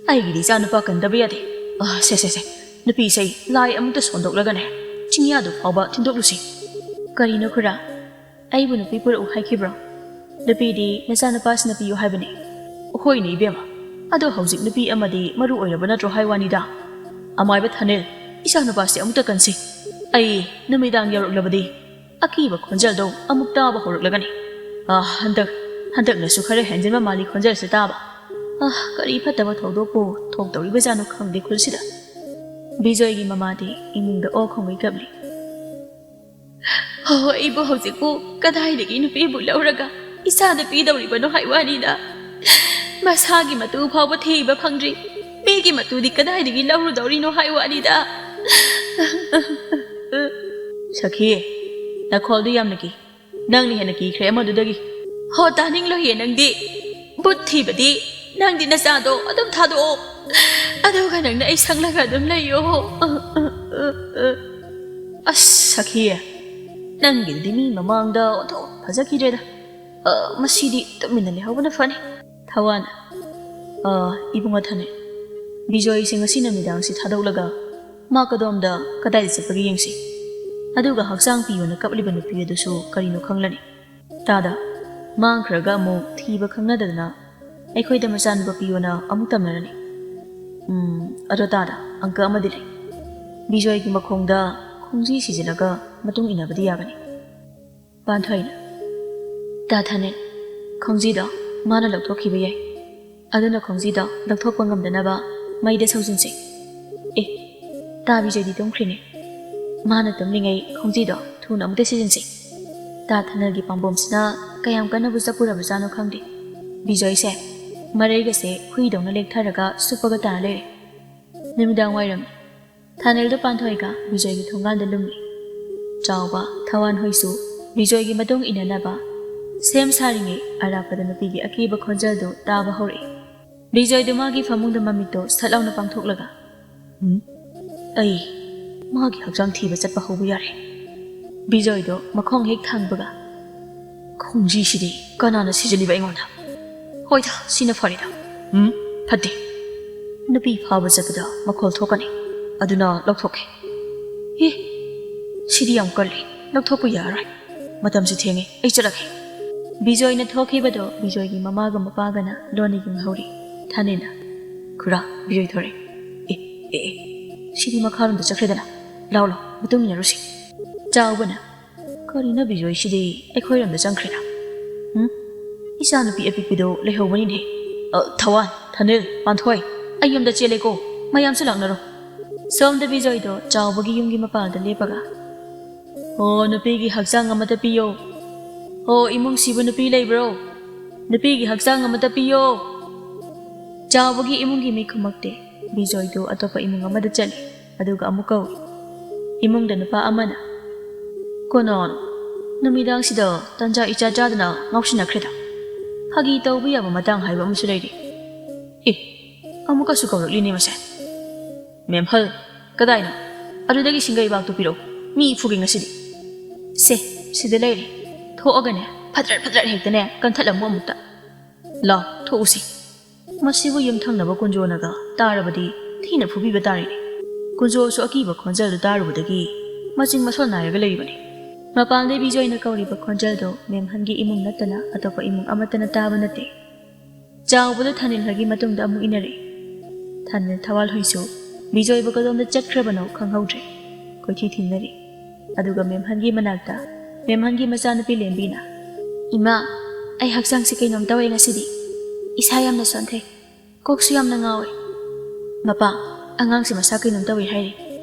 ꯑꯩꯒꯤꯗꯤ ꯏꯆꯥ ꯅꯨꯄꯥ ꯀꯟꯗꯕ ꯌꯥꯗꯦ꯫ ꯑꯥ, ꯁꯦ ꯁꯦ ꯁꯦ, ꯅꯨꯄꯤꯁꯦ ꯂꯥꯏ ꯑꯃꯨꯛꯇ ꯁꯣꯟꯗꯣꯛꯂꯒꯅꯦ, ꯆꯤꯡꯌꯥꯗꯨ ꯐꯥꯎꯕ ꯊꯤꯟꯗꯣꯛꯂꯨꯁꯤ꯫" "ꯀꯔꯤꯅꯣ ꯈꯨꯔꯥ? ꯑꯩꯕꯨ ꯅꯨꯄꯤ ꯄꯨꯔꯛꯎ ꯍꯥꯏꯈꯤꯕ꯭ꯔꯣ? ꯅꯨꯄꯤꯗꯤ ꯅꯆꯥꯅꯨꯄꯥꯁꯤꯅ ꯄꯤꯌꯨ ꯍꯥꯏꯕꯅꯦ꯫ ꯍꯣꯏꯅꯦ ꯏꯕꯦꯝꯃ, ꯑꯗꯣ ꯍꯧꯖꯤꯛ ꯅꯨꯄꯤ ꯑꯃꯗꯤ ꯃꯔꯨ ꯑꯣꯏꯔꯕ ꯅꯠꯇ꯭ꯔꯣ ꯍꯥꯏ ꯋꯥꯅꯤꯗ꯫ ꯑꯃꯥꯏꯕ ꯊꯥꯅꯤꯜ, ꯏꯆꯥꯅꯨꯄꯥꯁꯦ ꯑꯃꯨꯛꯇ ꯀꯟꯁꯤ꯫ ꯑꯩ ꯅꯨꯃꯤꯗꯥꯡ ꯌꯧꯔꯛꯂꯕꯗꯤ ꯑꯀꯤꯕ ꯈꯣꯟꯖꯦꯜꯗꯣ ꯑꯃꯨꯛ ꯇꯥꯕ ꯍꯧꯔꯛꯂꯒꯅꯤ꯫ ꯑꯥ, ꯍꯟꯗꯛ, ꯍꯟꯗꯛꯅꯁꯨ ꯈꯔ ꯍꯦꯟꯖꯤꯟꯕ ꯃꯥꯜꯂꯤ ꯈꯣꯟꯖꯦꯜꯁꯦ ꯇꯥꯕ꯫ ꯑꯥ, ꯀꯔꯤ ꯐꯠꯇꯕ ꯊꯧꯗꯣꯛꯄꯨ ꯊꯣꯛꯇꯧꯔꯤꯕꯖꯥꯠꯅꯣ ꯈꯪꯗꯦ ꯈꯨꯜꯁꯤꯗ꯫" ꯕꯤꯖꯣꯏꯒꯤ ꯃꯃꯥꯗꯤ ꯏꯃꯨꯡꯗ ꯑꯣ ꯈꯣꯡꯒꯩ ꯀꯞꯂꯤ꯫ "ꯑꯣ, ꯑꯩꯕꯨ ꯍꯧꯖꯤꯛꯄꯨ ꯀꯗꯥꯏꯗꯒꯤ ꯅꯨꯄꯤꯕꯨ ꯂꯧꯔꯒ ꯏꯆꯥꯗ ꯄꯤꯗꯧꯔꯤꯕꯅꯣ ꯍꯥꯏ ꯋꯥꯅꯤꯗ꯫ ꯃꯁꯥꯒꯤ ꯃꯇꯨ ꯐꯥꯎꯕ ꯊꯤꯕ ꯐꯪꯗ꯭ꯔꯤ, ꯃꯤꯒꯤ ꯃꯇꯨꯗꯤ ꯀꯗꯥꯏꯗꯒꯤ ꯂꯧꯔꯨꯗꯧꯔꯤꯅꯣ ꯍꯥꯏ ꯋꯥꯅꯤꯗ꯫" "ꯁꯈꯤ, ꯅꯈꯣꯜꯗꯨ ꯌꯥꯝꯅ ꯀꯤ꯫ ꯅꯪꯅ ꯍꯦꯟꯅ ꯀꯤꯈ꯭ꯔꯦ ꯑꯃꯗꯨꯗꯒꯤ꯫" "ꯍꯣ, ꯇꯥꯅꯤꯡꯂꯣꯏꯌꯦ ꯅꯪꯗꯤ꯫ ꯕꯨꯠ ꯊꯤꯕꯗꯤ ꯅꯪꯗꯤ ꯅꯆꯥꯗꯣ ꯑꯗꯨꯝ ꯊꯥꯗꯣꯛꯑꯣ꯫ ꯑꯗꯨꯒ ꯅꯪꯅ ꯑꯩ ꯁꯪꯂꯒ ꯑꯗꯨꯝ ꯂꯩꯌꯣ꯫" "ꯑꯁ, ꯁꯈꯤ, ꯅꯪꯒꯤꯗꯨꯗꯤ ꯃꯤ ꯃꯃꯥꯡꯗ ꯑꯣꯟꯊꯣꯛ ꯐꯖꯈꯤꯗ꯭ꯔꯦꯗ꯫ ꯑ, ꯃꯁꯤꯗꯤ ꯇꯨꯃꯤꯟꯅ ꯂꯩꯍꯧꯕꯅ ꯐꯅꯤ꯫" ꯊꯋꯥꯟ, "ꯑ, ꯏꯕꯨꯡꯉꯣ ꯊꯥꯅꯤꯜ, ꯕꯤꯖꯣꯏꯁꯦ ꯉꯁꯤ ꯅꯨꯃꯤꯗꯥꯡꯁꯤ ꯊꯥꯗꯣꯛꯂꯒ ꯃꯥ ꯀꯗꯣꯝꯗ ꯀꯗꯥꯏꯗ ꯆꯠꯄꯒꯦ ꯌꯦꯡꯁꯤ꯫ ꯑꯗꯨꯒ ꯍꯛꯆꯥꯡ ꯄꯤꯌꯣꯅ ꯀꯞꯂꯤꯕ ꯅꯨꯄꯤ ꯑꯗꯨꯁꯨ ꯀꯔꯤꯅꯣ ꯈꯪꯂꯅꯤ꯫ ꯇꯥꯗ, ꯃꯥꯡꯈ꯭ꯔꯒ ꯑꯃꯨꯛ ꯊꯤꯕ ꯈꯪꯅꯗꯗꯅ ꯑꯩꯈꯣꯏꯗ ꯃꯆꯥꯅꯨꯄꯥ ꯄꯤꯌꯣꯅ ꯑꯃꯨꯛ ꯇꯝꯅꯔꯅꯤ꯫ ꯎꯝ, ꯑꯗꯣ ꯇꯥꯗ, ꯑꯪꯀ ꯑꯃꯗꯤ ꯂꯩ꯫" ꯕꯤꯖꯣꯏꯒꯤ ꯃꯈꯣꯡꯗ ꯈꯣꯡꯖꯤ ꯁꯤꯖꯤꯜꯂꯒ ꯃꯇꯨꯡ ꯏꯟꯅꯕꯗꯤ ꯌꯥꯒꯅꯤ꯫ ꯄꯥꯟꯊꯣꯏꯅ, "ꯇꯥ ꯊꯥꯅꯤꯜ, ꯈꯣꯡꯖꯤꯗꯣ ꯃꯥꯅ ꯂꯧꯊꯣꯛꯈꯤꯕ ꯌꯥꯏ꯫ ꯑꯗꯨꯅ ꯈꯣꯡꯖꯤꯗꯣ ꯂꯧꯊꯣꯛꯄ ꯉꯝꯗꯅꯕ ꯃꯩꯗ ꯁꯧꯖꯤꯟꯁꯤ꯫" "ꯑꯦ, ꯇꯥ ꯕꯤꯖꯣꯏꯗꯤ ꯇꯨꯝꯈ꯭ꯔꯤꯅꯦ꯫ ꯃꯥꯅ ꯇꯨꯝꯂꯤꯉꯩ ꯈꯣꯡꯖꯤꯗꯣ ꯊꯨꯅ ꯑꯃꯨꯛꯇ ꯁꯤꯖꯤꯟꯁꯤ꯫" ꯇꯥ ꯊꯥꯅꯦꯜꯒꯤ ꯄꯥꯝꯕꯣꯝꯁꯤꯅ ꯀꯌꯥꯝ ꯀꯟꯅꯕꯨ ꯆꯠꯄꯨꯔꯕꯖꯥꯠꯅꯣ ꯈꯪꯗꯦ꯫ ꯕꯤꯖꯣꯏꯁꯦ ꯃꯔꯩꯒꯁꯦ ꯍꯨꯏꯗꯧꯅ ꯂꯦꯛꯊꯔꯒ ꯁꯨꯞꯄꯒ ꯇꯥꯔ ꯂꯩꯔꯦ꯫ ꯅꯨꯃꯤꯗꯥꯡ ꯋꯥꯏꯔꯝ꯫ ꯊꯥꯅꯦꯜꯗꯣ ꯄꯥꯟꯊꯣꯏꯒ ꯕꯤꯖꯣꯏꯒꯤ ꯊꯣꯡꯒꯥꯟꯗ ꯂꯨꯝꯃꯤ꯫ ꯆꯥꯎꯕ ꯊꯋꯥꯟ ꯍꯣꯏꯁꯨ ꯕꯤꯖꯣꯏꯒꯤ ꯃꯇꯨꯡ ꯏꯟꯅꯅꯕ ꯁꯦꯝ ꯁꯥꯔꯤꯉꯩ ꯑꯔꯥꯞꯄꯗ ꯅꯨꯄꯤꯒꯤ ꯑꯀꯤꯕ ꯈꯣꯟꯖꯦꯜꯗꯨ ꯇꯥꯕ ꯍꯧꯔꯛꯏ꯫ ꯕꯤꯖꯣꯏꯗꯨ ꯃꯥꯒꯤ ꯐꯃꯨꯡꯗ ꯃꯃꯤꯠꯇꯣ ꯁꯠ ꯂꯥꯎꯅ ꯄꯥꯡꯊꯣꯛꯂꯒ, "ꯎꯝ? ꯑꯩ ꯃꯥꯒꯤ ꯍꯛꯆꯥꯡ ꯊꯤꯕ ꯆꯠꯄ ꯍꯧꯕ ꯌꯥꯔꯦ꯫" ꯕꯤꯖꯣꯏꯗꯣ ꯃꯈꯣꯡ ꯍꯦꯛ ꯊꯥꯡꯕꯒ, "ꯈꯣꯡꯖꯤꯁꯤꯗꯤ ꯀꯅꯥꯅ ꯁꯤꯖꯜꯂꯤꯕ ꯑꯩꯉꯣꯟꯗ? ꯍꯣꯏꯗ, ꯁꯤꯅ ꯐꯔꯦꯗ꯫ ꯎꯝ, ꯐꯠꯇꯦ꯫ ꯅꯨꯄꯤ ꯐꯥꯕ ꯆꯠꯄꯗ ꯃꯈꯣꯜ ꯊꯣꯛꯀꯅꯤ꯫ ꯑꯗꯨꯅ ꯂꯧꯊꯣꯛꯀꯦ꯫ ꯑꯦ, ꯁꯤꯗꯤ ꯌꯥꯝ ꯀꯜꯂꯤ꯫ ꯂꯧꯊꯣꯛꯄ ꯌꯥꯔꯣꯏ꯫ ꯃꯇꯝꯁꯨ ꯊꯦꯡꯉꯦ꯫ ꯑꯩ ꯆꯠꯂꯒꯦ꯫" ꯕꯤꯖꯣꯏꯅ ꯊꯣꯛꯈꯤꯕꯗꯣ ꯕꯤꯖꯣꯏꯒꯤ ꯃꯃꯥꯒ ꯃꯄꯥꯒꯅ ꯂꯣꯟꯅ ꯌꯦꯡꯍꯧꯔꯤ꯫ ꯊꯥꯅꯦꯜꯅ, "ꯈꯨꯔꯥ, ꯕꯤꯖꯣꯏ ꯊꯣꯔꯛꯑꯦ꯫ ꯑꯦ, ꯑꯦ, ꯑꯦ, ꯁꯤꯗꯤ ꯃꯈꯥꯔꯣꯝꯗ ꯆꯠꯈ꯭ꯔꯦꯗꯅ꯫ ꯂꯥꯎ, ꯂꯥꯎ, ꯃꯇꯨꯡ ꯏꯟꯅꯔꯨꯁꯤ꯫" ꯆꯥꯎꯕꯅ, "ꯀꯔꯤꯅꯣ ꯕꯤꯖꯣꯏꯁꯤꯗꯤ ꯑꯩꯈꯣꯏꯔꯣꯝꯗ ꯆꯪꯈ꯭ꯔꯦꯅ? ꯎꯝ? ꯏꯆꯥꯅꯨꯄꯤ ꯑꯄꯤꯛꯄꯤꯗꯣ ꯂꯩꯍꯧꯕꯅꯤꯅꯦ꯫ ꯑ, ꯊꯋꯥꯟ, ꯊꯥꯅꯦꯜ, ꯄꯥꯟꯊꯣꯏ, ꯑꯩ ꯌꯨꯝꯗ ꯆꯦꯜꯂꯦꯀꯣ꯫ ꯃꯌꯥꯝꯁꯨ ꯂꯥꯛꯅꯔꯣ꯫" ꯁꯣꯝꯗ ꯕꯤꯖꯣꯏꯗꯣ ꯆꯥꯎꯕꯒꯤ ꯌꯨꯝꯒꯤ ꯃꯄꯥꯜꯗ ꯂꯦꯞꯄꯒ, "ꯍꯣ, ꯅꯨꯄꯤꯒꯤ ꯍꯛꯆꯥꯡ ꯑꯃꯇ ꯄꯤꯌꯣ꯫ ꯍꯣ, ꯏꯃꯨꯡꯁꯤꯕꯨ ꯅꯨꯄꯤ ꯂꯩꯕ꯭ꯔꯣ? ꯅꯨꯄꯤꯒꯤ ꯍꯛꯆꯥꯡ ꯑꯃꯇ ꯄꯤꯌꯣ꯫" ꯆꯥꯎꯕꯒꯤ ꯏꯃꯨꯡꯒꯤ ꯃꯤ ꯈꯨꯝꯃꯛꯇꯦ꯫ ꯕꯤꯖꯣꯏꯗꯨ ꯑꯇꯣꯞꯄ ꯏꯃꯨꯡ ꯑꯃꯗ ꯆꯠꯂꯤ, ꯑꯗꯨꯒ ꯑꯃꯨꯛ ꯀꯧꯏ꯫ ꯏꯃꯨꯡꯗ ꯅꯨꯄꯥ ꯑꯃꯅ, "ꯀꯅꯥꯅꯣ? ꯅꯨꯃꯤꯗꯥꯡꯁꯤꯗ ꯇꯟꯖꯥ ꯏꯆꯥ ꯆꯥꯗꯅ ꯉꯥꯎꯁꯤꯟꯅꯈ꯭ꯔꯦꯗ꯫ ꯐꯥꯒꯤ ꯇꯧꯕ ꯌꯥꯕ ꯃꯇꯥꯡ ꯍꯥꯏꯕ ꯑꯃꯁꯨ ꯂꯩꯔꯤ꯫ ꯑꯦ, ꯑꯃꯨꯛꯀꯁꯨ ꯀꯧꯔꯛꯂꯤꯅꯦ ꯃꯁꯦ꯫ ꯃꯦꯝꯍꯜ, ꯀꯗꯥꯏꯅꯣ? ꯑꯗꯨꯗꯒꯤ ꯁꯤꯡꯒꯩꯕꯥꯛꯇꯨ ꯄꯤꯔꯛꯎ꯫ ꯃꯤ ꯐꯨꯒꯦ ꯉꯁꯤꯗꯤ꯫ ꯁꯦ, ꯁꯤꯗ ꯂꯩꯔꯦ꯫ ꯊꯣꯛꯑꯒꯅꯦ, ꯐꯠꯇ꯭ꯔꯠ ꯐꯠꯇ꯭ꯔꯠ ꯍꯦꯛꯇꯅꯦ, ꯀꯟꯊꯠꯂꯝꯃꯨ ꯑꯃꯨꯛꯇ꯫ ꯂꯥꯎ, ꯊꯣꯛꯎꯁꯤ꯫" ꯃꯁꯤꯕꯨ ꯌꯨꯝꯊꯪꯅꯕ ꯀꯨꯟꯖꯣꯅꯒ ꯇꯥꯔꯕꯗꯤ ꯊꯤꯅ ꯐꯨꯕꯤꯕ ꯇꯥꯔꯦꯅꯦ꯫ ꯀꯨꯟꯖꯣꯁꯨ ꯑꯀꯤꯕ ꯈꯣꯟꯖꯦꯜꯗꯨ ꯇꯥꯔꯨꯕꯗꯒꯤ ꯃꯆꯤꯡ ꯃꯁꯣꯜ ꯅꯥꯏꯔꯒ ꯂꯩꯔꯤꯕꯅꯤ꯫ ꯃꯄꯥꯟꯗꯩ ꯕꯤꯖꯣꯏꯅ ꯀꯧꯔꯤꯕ ꯈꯣꯟꯖꯦꯜꯗꯨ ꯃꯦꯝꯍꯟꯒꯤ ꯏꯃꯨꯡ ꯅꯠꯇꯅ ꯑꯇꯣꯞꯄ ꯏꯃꯨꯡ ꯑꯃꯠꯇꯅ ꯇꯥꯕ ꯅꯠꯇꯦ꯫ ꯆꯥꯎꯕꯗꯨ ꯊꯥꯅꯤꯜ ꯍꯣꯏꯒꯤ ꯃꯇꯨꯡꯗ ꯑꯃꯨꯛ ꯏꯟꯅꯔꯛꯏ꯫ ꯊꯥꯅꯤꯜ ꯊꯋꯥꯜ ꯍꯣꯏꯁꯨ ꯕꯤꯖꯣꯏꯕꯨ ꯀꯗꯣꯝꯗ ꯆꯠꯈ꯭ꯔꯕꯅꯣ ꯈꯪꯍꯧꯗ꯭ꯔꯦ꯫ ꯀꯣꯏꯊꯤ ꯊꯤꯅꯔꯤ꯫ ꯑꯗꯨꯒ ꯃꯦꯝꯍꯟꯒꯤ ꯃꯅꯥꯛꯇ ꯃꯦꯝꯍꯟꯒꯤ ꯃꯆꯥꯅꯨꯄꯤ ꯂꯦꯝꯕꯤꯅ, "ꯏꯃꯥ, ꯑꯩ ꯍꯛꯆꯥꯡꯁꯦ ꯀꯩꯅꯣꯝ ꯇꯧꯋꯦ ꯉꯁꯤꯗꯤ꯫ ꯏꯁꯥ ꯌꯥꯝꯅ ꯁꯣꯟꯊꯩ꯫ ꯀꯣꯛꯁꯨ ꯌꯥꯝꯅ ꯉꯥꯎꯋꯦ꯫ ꯃꯄꯥ, ꯑꯉꯥꯡꯁꯦ ꯃꯁꯥ ꯀꯩꯅꯣꯝ ꯇꯧꯋꯦ ꯍꯥꯏꯔꯤ꯫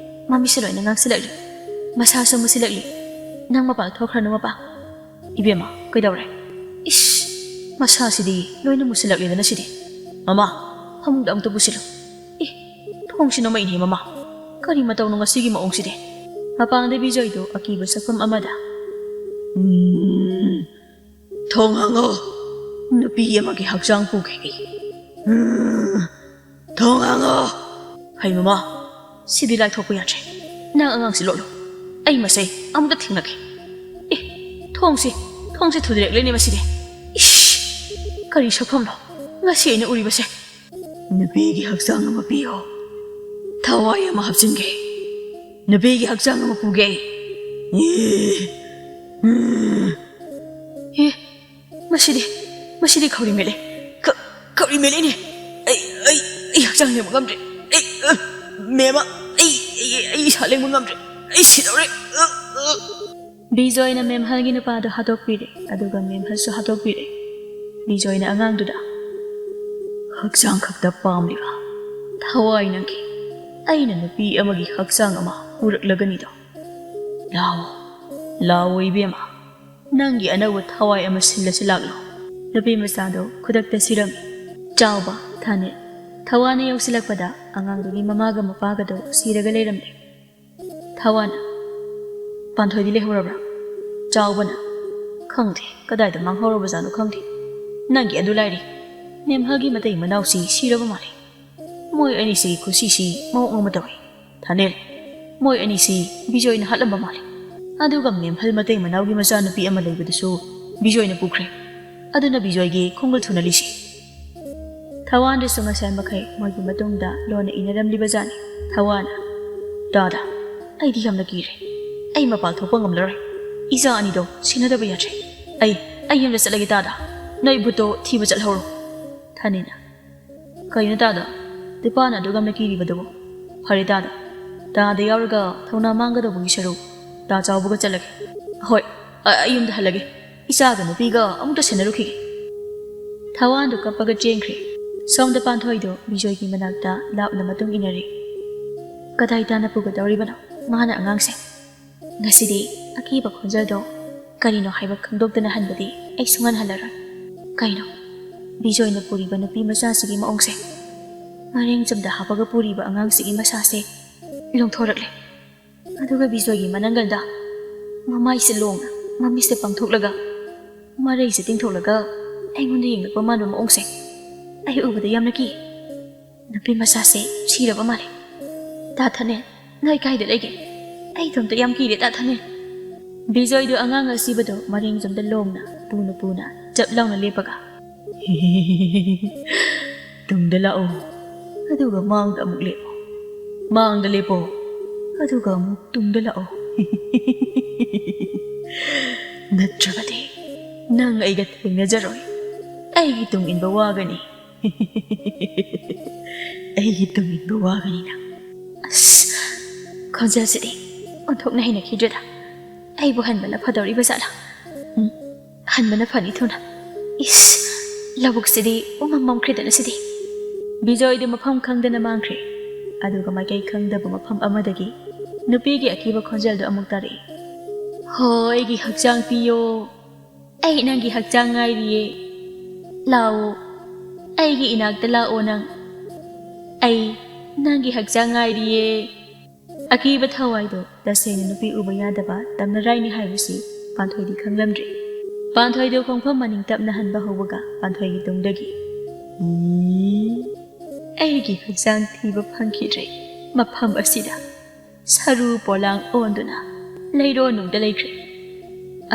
ꯃꯃꯤꯠꯁꯦ ꯂꯣꯏꯅ ꯉꯥꯡꯁꯤꯜꯂꯛꯂꯤ꯫ ꯃꯁꯥꯁꯨ ꯃꯨꯁꯤꯜꯂꯛꯂꯤ꯫ ꯅꯪ ꯃꯄꯥꯟ ꯊꯣꯛꯈ꯭ꯔꯅꯨ, ꯃꯄꯥ꯫" ꯏꯕꯦꯝꯃ, ꯀꯩꯗꯧꯔꯦ? ꯏꯁ, ꯃꯁꯥꯁꯤꯗꯤ ꯂꯣꯏꯅ ꯃꯨꯁꯤꯜꯂꯛꯂꯦꯗꯅ ꯁꯤꯗꯤ꯫ ꯃꯃꯥ, ꯐꯃꯨꯡꯗ ꯑꯃꯨꯛꯇ ꯄꯨꯁꯤꯜꯂꯨ꯫ ꯑꯦ, ꯊꯣꯡꯁꯤꯅ ꯃꯩꯅꯦ ꯃꯃꯥ꯫ ꯀꯔꯤ ꯃꯇꯧꯅꯣ ꯉꯁꯤꯒꯤ ꯃꯑꯣꯡꯁꯤꯗꯤ? ꯃꯄꯥꯟꯗ ꯕꯤꯖꯣꯏꯗꯨ ꯑꯀꯤꯕ ꯁꯛꯐꯝ ꯑꯃꯗ꯫ "ꯎꯝ, ꯊꯣꯡ ꯍꯥꯡꯉꯣ꯫ ꯅꯨꯄꯤ ꯑꯃꯒꯤ ꯍꯛꯆꯥꯡ ꯄꯨꯒꯦ ꯑꯩ꯫ ꯎꯝ, ꯊꯣꯡ ꯍꯥꯡꯉꯣ!" ꯍꯩ ꯃꯃꯥ, ꯁꯤꯗꯤ ꯂꯥꯏꯊꯣꯛꯄ ꯌꯥꯗ꯭ꯔꯦ꯫ ꯅꯪ ꯑꯉꯥꯡꯁꯤ ꯂꯣꯠꯂꯨ꯫ ꯑꯩ ꯃꯁꯦ ꯑꯃꯨꯛꯇ ꯊꯦꯡꯅꯒꯦ꯫ ꯑꯦ, ꯊꯣꯡꯁꯤ, ꯊꯣꯡꯁꯤ ꯊꯨꯗꯦꯛꯂꯦꯅꯦ ꯃꯁꯤꯗꯤ꯫ ꯏꯁ, ꯀꯔꯤ ꯁꯛꯐꯝꯅꯣ ꯉꯁꯤ ꯑꯩꯅ ꯎꯔꯤꯕꯁꯦ? ꯅꯨꯄꯤꯒꯤ ꯍꯛꯆꯥꯡ ꯑꯃ ꯄꯤꯌꯣ꯫ ꯊꯋꯥꯏ ꯑꯃ ꯍꯥꯞꯆꯤꯟꯒꯦ꯫ ꯅꯨꯄꯤꯒꯤ ꯍꯛꯆꯥꯡ ꯑꯃ ꯄꯨꯒꯦ꯫ ꯑꯦ, ꯎꯝ꯫ ꯑꯦ, ꯃꯁꯤꯗꯤ, ꯃꯁꯤꯗꯤ ꯈꯧꯔꯤ ꯃꯦꯠꯂꯦ꯫ ꯈ-, ꯈꯧꯔꯤ ꯃꯦꯠꯂꯦꯅꯦ꯫ ꯑꯩ, ꯑꯩ, ꯑꯩ ꯍꯛꯆꯥꯡ ꯂꯦꯡꯕ ꯉꯝꯗ꯭ꯔꯦ꯫ ꯑꯩ, ꯑ, ꯃꯦꯝꯃ, ꯑꯩ, ꯑꯩ, ꯑꯩ ꯏꯁꯥ ꯂꯦꯡꯕ ꯉꯝꯗ꯭ꯔꯦ꯫ ꯑꯩ ꯁꯤꯗꯧꯔꯦ꯫ ꯑ, ꯑ꯫ ꯕꯤꯖꯣꯏꯅ ꯃꯦꯝꯍꯜꯒꯤ ꯅꯨꯄꯥꯗꯨ ꯍꯥꯠꯇꯣꯛꯄꯤꯔꯦ, ꯑꯗꯨꯒ ꯃꯦꯝꯍꯜꯁꯨ ꯍꯥꯠꯇꯣꯛꯄꯤꯔꯦ꯫ ꯕꯤꯖꯣꯏꯅ ꯑꯉꯥꯡꯗꯨꯗ, "ꯍꯛꯆꯥꯡ ꯈꯛꯇ ꯄꯥꯝꯂꯤꯕ? ꯊꯋꯥꯏ ꯅꯪꯒꯤ꯫ ꯑꯩꯅ ꯅꯨꯄꯤ ꯑꯃꯒꯤ ꯍꯛꯆꯥꯡ ꯑꯃ ꯄꯨꯔꯛꯂꯒꯅꯤꯗꯣ꯫ ꯂꯥꯛꯑꯣ, ꯂꯥꯛꯑꯣ ꯏꯕꯦꯝꯃ꯫ ꯅꯪꯒꯤ ꯑꯅꯧꯕ ꯊꯋꯥꯏ ꯑꯃ ꯁꯤꯜꯂꯁꯤ ꯂꯥꯛꯂꯣ꯫" ꯅꯨꯄꯤ ꯃꯆꯥꯗꯣ ꯈꯨꯗꯛꯇ ꯁꯤꯔꯝꯃꯤ꯫ ꯆꯥꯎꯕ, ꯊꯥꯅꯦꯜ, ꯊꯋꯥꯅ ꯌꯧꯁꯤꯜꯂꯛꯄꯗ ꯑꯉꯥꯡꯗꯨꯒꯤ ꯃꯃꯥꯒ ꯃꯄꯥꯒꯗꯣ ꯁꯤꯔꯒ ꯂꯩꯔꯝꯂꯦ꯫ ꯊꯋꯥꯅ, "ꯄꯥꯟꯊꯣꯏꯗꯤ ꯂꯩꯍꯧꯔꯕ꯭ꯔꯥ?" ꯆꯥꯎꯕꯅ, "ꯈꯪꯗꯦ, ꯀꯗꯥꯏꯗ ꯃꯥꯡꯍꯧꯔꯕꯖꯥꯠꯅꯣ ꯈꯪꯗꯦ꯫ ꯅꯪꯒꯤ ꯑꯗꯨ ꯂꯥꯏꯔꯤ, ꯃꯦꯝꯍꯜꯒꯤ ꯃꯇꯩ ꯃꯅꯥꯎꯁꯤ ꯁꯤꯔꯕ ꯃꯥꯜꯂꯦ꯫ ꯃꯣꯏ ꯑꯅꯤꯁꯤ ꯈꯨꯁꯤꯁꯤ ꯃꯑꯣꯡ ꯑꯃ ꯇꯧꯏ꯫ ꯊꯥꯅꯦꯜ, ꯃꯣꯏ ꯑꯅꯤꯁꯤ ꯕꯤꯖꯣꯏꯅ ꯍꯥꯠꯂꯝꯕ ꯃꯥꯜꯂꯦ꯫ ꯑꯗꯨꯒ ꯃꯦꯝꯍꯜ ꯃꯇꯩ ꯃꯅꯥꯎꯒꯤ ꯃꯆꯥꯅꯨꯄꯤ ꯑꯃ ꯂꯩꯕꯗꯨꯁꯨ ꯕꯤꯖꯣꯏꯅ ꯄꯨꯈ꯭ꯔꯦ꯫ ꯑꯗꯨꯅ ꯕꯤꯖꯣꯏꯒꯤ ꯈꯣꯡꯒꯨꯜ ꯊꯨꯅ ꯂꯤꯁꯤ꯫" ꯊꯋꯥꯟꯗꯨꯁꯨ ꯉꯁꯥꯏ ꯃꯈꯩ ꯃꯣꯏꯒꯤ ꯃꯇꯨꯡꯗ ꯂꯣꯟꯅ ꯏꯟꯅꯔꯝꯂꯤꯕꯖꯥꯠꯅꯤ꯫ ꯊꯋꯥꯟꯅ, "ꯇꯥꯗ, ꯑꯩꯗꯤ ꯌꯥꯝꯅ ꯀꯤꯔꯦ꯫ ꯑꯩ ꯃꯄꯥꯜ ꯊꯣꯛꯄ ꯉꯝꯂꯔꯣꯏ꯫ ꯏꯆꯥ ꯑꯅꯤꯗꯣ ꯁꯦꯟꯅꯗꯕ ꯌꯥꯗ꯭ꯔꯦ꯫ ꯑꯩ, ꯑꯩ ꯌꯨꯝꯗ ꯆꯠꯂꯒꯦ ꯇꯥꯗ꯫ ꯅꯣꯏ ꯚꯨꯠꯇꯣ ꯊꯤꯕ ꯆꯠꯍꯧꯔꯣ꯫" ꯊꯥꯅꯦꯜꯅ, "ꯀꯩꯅꯣ ꯇꯥꯗ? ꯅꯨꯄꯥꯅ ꯑꯗꯨꯛ ꯌꯥꯝꯅ ꯀꯤꯔꯤꯕꯗꯨꯕꯨ? ꯐꯔꯦ ꯇꯥꯗ, ꯇꯥꯗ ꯌꯥꯎꯔꯒ ꯊꯧꯅꯥ ꯃꯥꯡꯒꯗꯧꯕꯒꯤ ꯁꯔꯨꯛ ꯇꯥ ꯆꯥꯎꯕꯒ ꯆꯠꯂꯒꯦ꯫ ꯍꯣꯏ, ꯑ-, ꯑꯩ ꯌꯨꯝꯗ ꯍꯜꯂꯒꯦ꯫ ꯏꯆꯥꯒ ꯅꯨꯄꯤꯒ ꯑꯃꯨꯛꯇ ꯁꯦꯟꯅꯔꯨꯈꯤꯒꯦ꯫" ꯊꯋꯥꯟꯗꯨ ꯀꯞꯄꯒ ꯆꯦꯟꯈ꯭ꯔꯦ꯫ ꯁꯣꯝꯗ ꯄꯥꯟꯊꯣꯏꯗꯣ ꯕꯤꯖꯣꯏꯒꯤ ꯃꯅꯥꯛꯇ ꯂꯥꯞꯅ ꯃꯇꯨꯡ ꯏꯟꯅꯔꯤ꯫ "ꯀꯗꯥꯏ ꯇꯥꯟꯅ ꯄꯨꯒꯗꯧꯔꯤꯕꯅꯣ ꯃꯥꯅ ꯑꯉꯥꯡꯁꯦ? ꯉꯁꯤꯗꯤ ꯑꯀꯤꯕ ꯈꯣꯟꯖꯦꯜꯗꯣ ꯀꯔꯤꯅꯣ ꯍꯥꯏꯕ ꯈꯪꯗꯣꯛꯇꯅ ꯍꯟꯕꯗꯤ ꯑꯩ ꯁꯨꯡꯍꯟ ꯍꯜꯂꯔꯣꯏ꯫ ꯀꯩꯅꯣ, ꯕꯤꯖꯣꯏꯅ ꯄꯨꯔꯤꯕ ꯅꯨꯄꯤ ꯃꯆꯥꯁꯤꯒꯤ ꯃꯑꯣꯡꯁꯦ, ꯃꯔꯦꯡꯆꯝꯗ ꯍꯥꯞꯄꯒ ꯄꯨꯔꯤꯕ ꯑꯉꯥꯡꯁꯤꯒꯤ ꯃꯁꯥꯁꯦ ꯂꯣꯡꯊꯣꯔꯛꯂꯦ꯫ ꯑꯗꯨꯒ ꯕꯤꯖꯣꯏꯒꯤ ꯃꯅꯪꯒꯜꯗ ꯃꯃꯥꯏꯁꯦ ꯂꯣꯡꯅ, ꯃꯃꯤꯠꯁꯦ ꯄꯥꯡꯊꯣꯛꯂꯒ, ꯃꯔꯩꯁꯦ ꯇꯤꯡꯊꯣꯛꯂꯒ ꯑꯩꯉꯣꯟꯗ ꯌꯦꯡꯂꯛꯄ ꯃꯥꯟꯕ ꯃꯑꯣꯡꯁꯦ, ꯑꯩ ꯎꯕꯗ ꯌꯥꯝꯅ ꯀꯤ꯫ ꯅꯨꯄꯤ ꯃꯆꯥꯁꯦ ꯁꯤꯔꯕ ꯃꯥꯜꯂꯦ꯫ ꯇꯥ ꯊꯥꯅꯦꯜ, ꯅꯣꯏ ꯀꯥꯏꯗ ꯂꯩꯒꯦ? ꯑꯩꯗꯣ ꯑꯝꯇ ꯌꯥꯝ ꯀꯤꯔꯦ, ꯇꯥ ꯊꯥꯅꯦꯜ꯫ ꯕꯤꯖꯣꯏꯗꯣ ꯑꯉꯥꯡ ꯑꯁꯤꯕꯗꯣ ꯃꯔꯦꯡꯆꯝꯗ ꯂꯣꯡꯅ, ꯄꯨꯅ ꯄꯨꯅ ꯆꯞ ꯂꯥꯎꯅ ꯂꯦꯞꯄꯒ, "ꯇꯨꯡꯗ ꯂꯥꯛꯑꯣ, ꯑꯗꯨꯒ ꯃꯥꯡꯗ ꯑꯃꯨꯛ ꯂꯦꯞꯄꯣ, ꯃꯥꯡꯗ ꯂꯦꯞꯄꯣ, ꯑꯗꯨꯒ ꯑꯃꯨꯛ ꯇꯨꯡꯗ ꯂꯥꯛꯑꯣ꯫ ꯅꯠꯇ꯭ꯔꯕꯗꯤ ꯅꯪ ꯑꯩꯒ ꯊꯦꯡꯅꯖꯔꯣꯏ, ꯑꯩꯒꯤ ꯇꯨꯡ ꯏꯟꯕ ꯋꯥꯒꯅꯤ꯫ ꯑꯩꯒꯤ ꯇꯨꯡ ꯏꯟꯕ ꯋꯥꯒꯅꯤ ꯅꯪ꯫" ꯑꯁ, ꯈꯣꯟꯖꯦꯜꯁꯤꯗꯤ ꯑꯣꯟꯊꯣꯛꯅ ꯍꯩꯅꯈꯤꯗ꯭ꯔꯦꯗ꯫ ꯑꯩꯕꯨ ꯍꯟꯕꯅ ꯐꯗꯧꯔꯤꯕ ꯖꯥꯠꯂꯥ? ꯎꯝ, ꯍꯟꯕꯅ ꯐꯅꯤ ꯊꯨꯅ꯫ ꯏꯁ, ꯂꯧꯕꯨꯛꯁꯤꯗꯤ ꯄꯨꯝꯃꯝ ꯃꯝꯈ꯭ꯔꯦꯗꯅ ꯁꯤꯗꯤ꯫ ꯕꯤꯖꯣꯏꯗꯤ ꯃꯐꯝ ꯈꯪꯗꯅ ꯃꯥꯡꯈ꯭ꯔꯦ꯫ ꯑꯗꯨꯒ ꯃꯥꯏꯀꯩ ꯈꯪꯗꯕ ꯃꯐꯝ ꯑꯃꯗꯒꯤ ꯅꯨꯄꯤꯒꯤ ꯑꯀꯤꯕ ꯈꯣꯟꯖꯦꯜꯗꯣ ꯑꯃꯨꯛ ꯇꯥꯔꯛꯏ꯫ "ꯍꯣ, ꯑꯩꯒꯤ ꯍꯛꯆꯥꯡ ꯄꯤꯌꯣ꯫ ꯑꯩ ꯅꯪꯒꯤ ꯍꯛꯆꯥꯡ ꯉꯥꯏꯔꯤꯌꯦ꯫ ꯂꯥꯛꯑꯣ, ꯑꯩꯒꯤ ꯏꯅꯥꯛꯇ ꯂꯥꯛꯑꯣ ꯅꯪ꯫ ꯑꯩ ꯅꯪꯒꯤ ꯍꯛꯆꯥꯡ ꯉꯥꯏꯔꯤꯌꯦ꯫" ꯑꯀꯤꯕ ꯊꯋꯥꯏꯗꯣ ꯇꯁꯦꯡꯅ ꯅꯨꯄꯤ ꯎꯕ ꯌꯥꯗꯕ ꯇꯝꯅꯔꯥꯏꯅꯤ ꯍꯥꯏꯕꯁꯤ ꯄꯥꯟꯊꯣꯏꯗꯤ ꯈꯪꯂꯝꯗ꯭ꯔꯦ꯫ ꯄꯥꯟꯊꯣꯏꯗꯣ ꯈꯣꯡꯐꯝ ꯃꯅꯤꯡ ꯇꯞꯅ ꯍꯟꯕ ꯍꯧꯕꯒ ꯄꯥꯟꯊꯣꯏꯒꯤ ꯇꯨꯡꯗꯒꯤ, "ꯎꯝ, ꯑꯩꯒꯤ ꯍꯛꯆꯥꯡ ꯊꯤꯕ ꯐꯪꯈꯤꯗ꯭ꯔꯦ ꯃꯐꯝ ꯑꯁꯤꯗ꯫ ꯁꯔꯨ ꯄꯣꯂꯥꯡ ꯑꯣꯟꯗꯨꯅ ꯂꯩꯔꯣꯟꯅꯨꯡꯗ ꯂꯩꯈ꯭ꯔꯦ꯫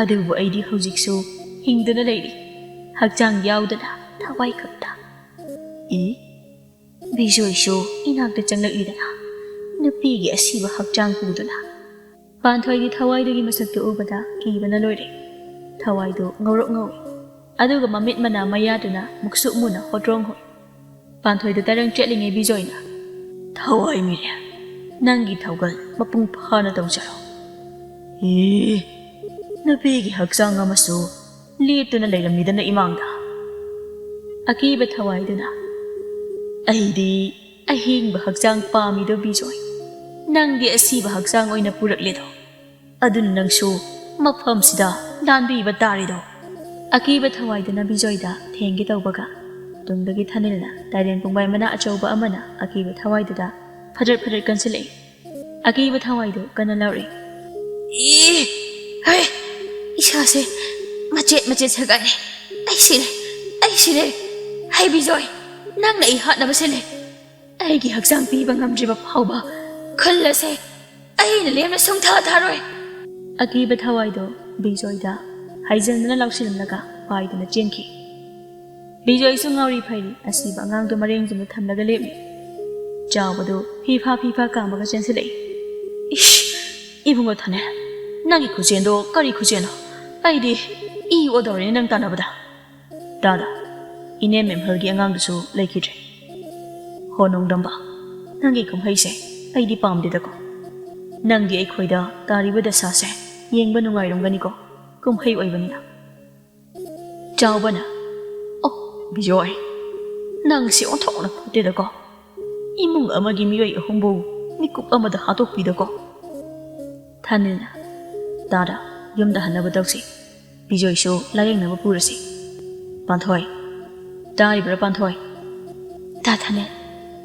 ꯑꯗꯨꯕꯨ ꯑꯩꯗꯤ ꯍꯧꯖꯤꯛꯁꯨ ꯍꯤꯡꯗꯨꯅ ꯂꯩꯔꯤ, ꯍꯛꯆꯥꯡ ꯌꯥꯎꯗꯅ ꯊꯋꯥꯏ ꯈꯛꯇ꯫" ꯏ, ꯕꯤꯖꯣꯏꯁꯨ ꯏꯅꯥꯛꯇ ꯆꯪꯂꯛꯂꯤꯗꯅ, ꯅꯨꯄꯤꯒꯤ ꯑꯁꯤꯕ ꯍꯛꯆꯥꯡ ꯄꯨꯗꯨꯅ꯫ ꯄꯥꯟꯊꯣꯏꯒꯤ ꯊꯋꯥꯏꯗꯨꯒꯤ ꯃꯁꯛꯇꯨ ꯎꯕꯗ ꯀꯤꯕꯅ ꯂꯣꯏꯔꯦ꯫ ꯊꯋꯥꯏꯗꯨ ꯉꯧꯔꯣꯛ ꯉꯧꯏ, ꯑꯗꯨꯒ ꯃꯃꯤꯠ ꯃꯅꯥ ꯃꯌꯥꯗꯨꯅ ꯃꯨꯛꯁꯨꯛ ꯃꯨꯅ ꯍꯣꯇ꯭ꯔꯣꯡ ꯍꯣꯏ꯫ ꯄꯥꯟꯊꯣꯏꯗꯨ ꯇꯔꯪ ꯆꯦꯠꯂꯤꯉꯩ ꯕꯤꯖꯣꯏꯅ, "ꯊꯋꯥꯏ ꯃꯤꯔꯦꯜ, ꯅꯪꯒꯤ ꯊꯧꯒꯜ ꯃꯄꯨꯡ ꯐꯥꯅ ꯇꯧꯖꯔꯣ꯫ ꯏ, ꯅꯨꯄꯤꯒꯤ ꯍꯛꯆꯥꯡ ꯑꯃꯁꯨ ꯂꯦꯞꯇꯨꯅ ꯂꯩꯔꯝꯃꯤꯗꯅ ꯏꯃꯥꯡꯗ꯫" ꯑꯀꯤꯕ ꯊꯋꯥꯏꯗꯨꯅ, "ꯑꯩꯗꯤ ꯑꯍꯤꯡꯕ ꯍꯛꯆꯥꯡ ꯄꯥꯝꯃꯤꯗꯣ ꯕꯤꯖꯣꯏ, ꯅꯪꯗꯤ ꯑꯁꯤꯕ ꯍꯛꯆꯥꯡ ꯑꯣꯏꯅ ꯄꯨꯔꯛꯂꯦꯗꯣ꯫ ꯑꯗꯨꯅ ꯅꯪꯁꯨ ꯃꯐꯝꯁꯤꯗ ꯇꯥꯟꯕꯤꯕ ꯇꯥꯔꯤꯗꯣ? ꯑꯀꯤꯕ ꯊꯋꯥꯏꯗꯨꯅ ꯕꯤꯖꯣꯏꯗ ꯊꯦꯡꯒꯦ ꯇꯧꯕꯒ, ꯇꯨꯡꯗꯒꯤ ꯊꯥꯅꯤꯜꯅ ꯇꯥꯏꯔꯦꯟ ꯄꯨꯡꯕꯥꯏ ꯃꯅꯥ ꯑꯆꯧꯕ ꯑꯃꯅ ꯑꯀꯤꯕ ꯊꯋꯥꯏꯗꯨꯗ ꯐꯗ꯭ꯔꯠ ꯐꯗ꯭ꯔꯠ ꯀꯟꯁꯤꯜꯂꯛꯏ꯫ ꯑꯀꯤꯕ ꯊꯋꯥꯏꯗꯨ ꯀꯟꯅ ꯂꯧꯔꯛꯏ꯫ "ꯏ! ꯍꯩ! ꯏꯁꯥꯁꯦ ꯃꯆꯦꯠ ꯃꯆꯦꯠ ꯁꯦꯒꯥꯏꯔꯦ꯫ ꯑꯩ ꯁꯤꯔꯦ! ꯑꯩ ꯁꯤꯔꯦ! ꯍꯩ ꯕꯤꯖꯣꯏ, ꯅꯪꯅ ꯑꯩ ꯍꯥꯠꯅꯕ ꯁꯤꯜꯂꯦ꯫ ꯑꯩꯒꯤ ꯍꯛꯆꯥꯡ ꯄꯤꯕ ꯉꯝꯗ꯭ꯔꯤꯕ ꯐꯥꯎꯕ ꯈꯨꯜ ꯑꯁꯦ ꯑꯩꯅ ꯂꯦꯝꯅ ꯁꯨꯡꯊꯥ ꯊꯥꯔꯣꯏ!" ꯑꯀꯤꯕ ꯊꯋꯥꯏꯗꯣ ꯕꯤꯖꯣꯏꯗ ꯍꯥꯏꯖꯤꯟꯗꯨꯅ ꯂꯥꯎꯁꯤꯜꯂꯝꯂꯒ ꯄꯥꯏꯗꯨꯅ ꯆꯦꯟꯈꯤ꯫ ꯕꯤꯖꯣꯏꯁꯨ ꯉꯥꯎꯔꯤ ꯐꯩꯔꯤ ꯑꯁꯤꯕ ꯑꯉꯥꯡꯗꯣ ꯃꯔꯦꯡ ꯆꯨꯝꯅ ꯊꯝꯂꯒ ꯂꯦꯞꯂꯤ꯫ ꯆꯥꯎꯕꯗꯨ ꯐꯤꯐꯥ ꯐꯤꯐꯥ ꯀꯥꯝꯃꯒ ꯆꯦꯟꯁꯤꯜꯂꯛꯏ꯫ "ꯏꯁ! ꯏꯕꯨꯡꯉꯣ ꯊꯥꯅꯦꯜ, ꯅꯪꯒꯤ ꯈꯨꯆꯦꯟꯗꯣ ꯀꯔꯤ ꯈꯨꯆꯦꯟꯅꯣ? ꯑꯩꯗꯤ ꯏ ꯑꯣꯗꯧꯔꯦꯅꯦ ꯅꯪ ꯇꯥꯟꯅꯕꯗ꯫ ꯇꯥꯗ, ꯏꯅꯦ ꯃꯦꯝꯍꯜꯒꯤ ꯑꯉꯥꯡꯗꯨꯁꯨ ꯂꯩꯈꯤꯗ꯭ꯔꯦ꯫ ꯍꯣ ꯅꯣꯡꯗꯝꯕ, ꯅꯪꯒꯤ ꯀꯨꯝꯍꯩꯁꯦ ꯑꯩꯗꯤ ꯄꯥꯝꯗꯦꯗꯀꯣ꯫ ꯅꯪꯗꯤ ꯑꯩꯈꯣꯏꯗ ꯇꯥꯔꯤꯕ ꯗꯁꯥꯁꯦ ꯌꯦꯡꯕ ꯅꯨꯡꯉꯥꯏꯔꯝꯒꯅꯤꯀꯣ꯫ ꯀꯨꯝꯍꯩ ꯑꯣꯏꯕꯅꯤꯅ꯫" ꯆꯥꯎꯕꯅ, "ꯑꯣ, ꯕꯤꯖꯣꯏ, ꯅꯪꯁꯦ ꯑꯣꯟꯊꯣꯛꯅ ꯐꯠꯇꯦꯗꯀꯣ꯫ ꯏꯃꯨꯡ ꯑꯃꯒꯤ ꯃꯤꯑꯣꯏ ꯑꯍꯨꯝꯕꯨ ꯃꯤꯀꯨꯞ ꯑꯃꯗ ꯍꯥꯠꯇꯣꯛꯄꯤꯗꯀꯣ꯫" ꯊꯥꯅꯤꯜꯅ, "ꯇꯥꯗ, ꯌꯨꯝꯗ ꯍꯟꯅꯕ ꯇꯧꯁꯤ꯫ ꯕꯤꯖꯣꯏꯁꯨ ꯂꯥꯌꯦꯡꯅꯕ ꯄꯨꯔꯁꯤ꯫ ꯄꯥꯟꯊꯣꯏ, ꯇꯥꯔꯤꯕ꯭ꯔꯥ ꯄꯥꯟꯊꯣꯏ?" "ꯇꯥ ꯊꯥꯅꯤꯜ,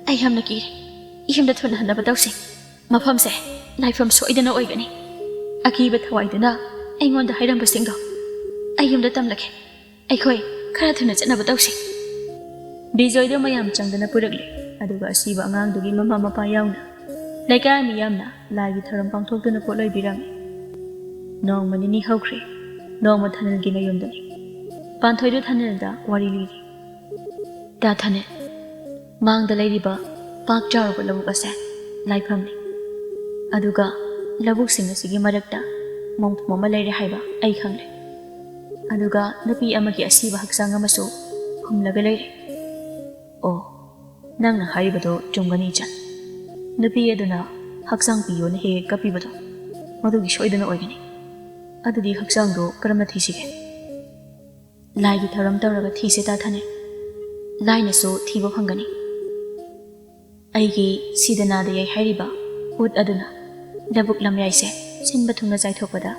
ꯑꯩ ꯌꯥꯝꯅ ꯀꯤꯔꯦ꯫ ꯌꯨꯝꯗ ꯊꯨꯅ ꯍꯟꯅꯕ ꯇꯧꯁꯤ꯫ ꯃꯐꯝꯁꯦ ꯂꯥꯏꯐꯝ ꯁꯣꯏꯗꯅ ꯑꯣꯏꯒꯅꯤ꯫ ꯑꯀꯤꯕ ꯊꯋꯥꯏꯗꯨꯅ ꯑꯩꯉꯣꯟꯗ ꯍꯥꯏꯔꯝꯕꯁꯤꯡꯗꯣ ꯑꯩ ꯌꯨꯝꯗ ꯇꯝꯂꯒꯦ꯫ ꯑꯩꯈꯣꯏ ꯈꯔ ꯊꯨꯅ ꯆꯠꯅꯕ ꯇꯧꯁꯤ꯫" ꯕꯤꯖꯣꯏꯗꯣ ꯃꯌꯥꯝ ꯆꯪꯗꯅ ꯄꯨꯔꯛꯂꯦ, ꯑꯗꯨꯒ ꯑꯁꯤꯕ ꯑꯉꯥꯡꯗꯨꯒꯤ ꯃꯃꯥ ꯃꯄꯥ ꯌꯥꯎꯅ ꯂꯩꯀꯥꯏ ꯃꯤꯌꯥꯝꯅ ꯂꯥꯏꯒꯤ ꯊꯧꯔꯝ ꯄꯥꯡꯊꯣꯛꯇꯨꯅ ꯄꯣꯠꯂꯣꯏꯕꯤꯔꯝꯃꯤ꯫ ꯅꯣꯡꯃ ꯅꯤꯅꯤ ꯍꯧꯈ꯭ꯔꯦ꯫ ꯅꯣꯡꯃ ꯊꯥꯅꯤꯜꯒꯤ ꯃꯌꯨꯝꯗꯅꯤ꯫ ꯄꯥꯟꯊꯣꯏꯗꯨ ꯊꯥꯅꯤꯜꯗ ꯋꯥꯔꯤ ꯂꯤꯔꯤ꯫ "ꯇꯥ ꯊꯥꯅꯤꯜ, ꯃꯥꯡꯗ ꯂꯩꯔꯤꯕ ꯄꯥꯛ ꯆꯥꯎꯔꯕ ꯂꯧꯕꯨꯛ ꯑꯁꯦ ꯂꯥꯏꯐꯝꯅꯤ꯫ ꯑꯗꯨꯒ ꯂꯧꯕꯨꯛꯁꯤꯡ ꯑꯁꯤꯒꯤ ꯃꯔꯛꯇ ꯃꯣꯡꯐꯝ ꯑꯃ ꯂꯩꯔꯦ ꯍꯥꯏꯕ ꯑꯩ ꯈꯪꯂꯦ꯫ ꯑꯗꯨꯒ ꯅꯨꯄꯤ ꯑꯃꯒꯤ ꯑꯁꯤꯕ ꯍꯛꯆꯥꯡ ꯑꯃꯁꯨ ꯐꯨꯝꯂꯒ ꯂꯩꯔꯦ꯫" "ꯑꯣ, ꯅꯪꯅ ꯍꯥꯏꯔꯤꯕꯗꯣ ꯆꯨꯝꯒꯅꯤ ꯏꯆꯟ꯫ ꯅꯨꯄꯤ ꯑꯗꯨꯅ ꯍꯛꯆꯥꯡ ꯄꯤꯌꯣꯅ ꯍꯦꯛ ꯍꯦꯛ ꯀꯞꯄꯤꯕꯗꯣ, ꯃꯗꯨꯒꯤ ꯁꯣꯏꯗꯅ ꯑꯣꯏꯒꯅꯤ꯫ ꯑꯗꯨꯗꯤ ꯍꯛꯆꯥꯡꯗꯣ ꯀꯔꯝꯅ ꯊꯤꯁꯤꯒꯦ?" "ꯂꯥꯏꯒꯤ ꯊꯧꯔꯝ ꯇꯧꯔꯒ ꯊꯤꯁꯦ ꯇꯥ ꯊꯥꯅꯤꯜ꯫ ꯂꯥꯏꯅꯁꯨ ꯊꯤꯕ ꯐꯪꯒꯅꯤ꯫" ꯑꯩꯒꯤ ꯁꯤꯗ ꯅꯥꯗ ꯌꯩ ꯍꯥꯏꯔꯤꯕ ꯎꯠ ꯑꯗꯨꯅ ꯂꯧꯕꯨꯛ ꯂꯝꯌꯥꯏꯁꯦ ꯁꯤꯟꯕ ꯊꯨꯡꯅ ꯆꯥꯏꯊꯣꯛꯄꯗ,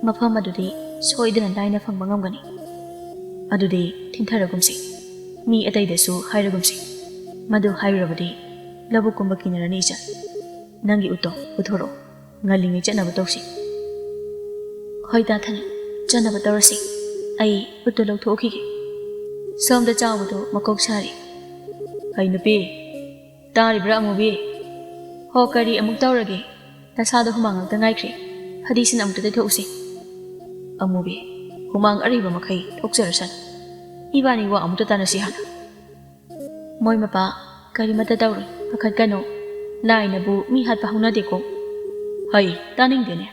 ꯃꯐꯝ ꯑꯗꯨꯗꯤ ꯁꯣꯏꯗꯅ ꯂꯥꯏꯅ ꯐꯪꯕ ꯉꯝꯒꯅꯤ꯫ ꯑꯗꯨꯗꯤ ꯊꯤꯟꯊꯔꯒꯨꯝꯁꯤ꯫ ꯃꯤ ꯑꯇꯩꯗꯁꯨ ꯍꯥꯏꯔꯒꯨꯝꯁꯤ꯫ ꯃꯗꯨ ꯍꯥꯏꯔꯨꯔꯕꯗꯤ ꯂꯧꯕꯨꯛꯀꯨꯝꯕ ꯀꯤꯅꯔꯅꯤ, ꯏꯆꯟ꯫ ꯅꯪꯒꯤ ꯎꯠꯇꯣ ꯄꯨꯊꯣꯔꯛꯑꯣ꯫ ꯉꯜꯂꯤꯉꯩ ꯆꯠꯅꯕ ꯇꯧꯁꯤ꯫ ꯍꯣꯏ ꯗꯥ ꯊꯅꯤꯜ, ꯆꯠꯅꯕ ꯇꯧꯔꯁꯤ꯫ ꯑꯩ ꯎꯠꯇꯣ ꯂꯧꯊꯣꯛꯈꯤꯒꯦ꯫ ꯁꯣꯝꯗ ꯆꯥꯎꯕꯗꯣ ꯃꯀꯣꯛ ꯁꯥꯔꯤ꯫ ꯍꯩ ꯅꯨꯄꯤ, ꯇꯥꯔꯤꯕ꯭ꯔꯥ ꯑꯃꯨꯕꯤ? ꯍꯣ, ꯀꯔꯤ ꯑꯃꯨꯛ ꯇꯧꯔꯒꯦ? ꯅꯁꯥꯗꯣ ꯍꯨꯃꯥꯡ ꯉꯥꯛꯇ ꯉꯥꯏꯈ꯭ꯔꯦ꯫ ꯐꯗꯤꯁꯤꯅ ꯑꯃꯨꯛꯇ ꯇꯩꯊꯣꯛꯎꯁꯤ꯫ ꯑꯃꯨꯕꯤ, ꯍꯨꯃꯥꯡ ꯑꯔꯩꯕ ꯃꯈꯩ ꯊꯣꯛꯆꯔꯁꯅꯨ꯫ ꯏꯕꯥꯅꯤ ꯋꯥ ꯑꯃꯨꯛꯇ ꯇꯥꯅꯁꯤ ꯍꯥꯟꯅ꯫ ꯃꯣꯏ ꯃꯄꯥ, ꯀꯔꯤꯃꯠꯇ ꯇꯧꯔꯣꯏ, ꯄꯥꯈꯠꯀꯅꯨ꯫ ꯂꯥꯏꯅꯕꯨ ꯃꯤ ꯍꯥꯠꯄ ꯍꯧꯅꯗꯦꯀꯣ꯫ ꯍꯩ, ꯇꯥꯅꯤꯡꯗꯦꯅꯦ꯫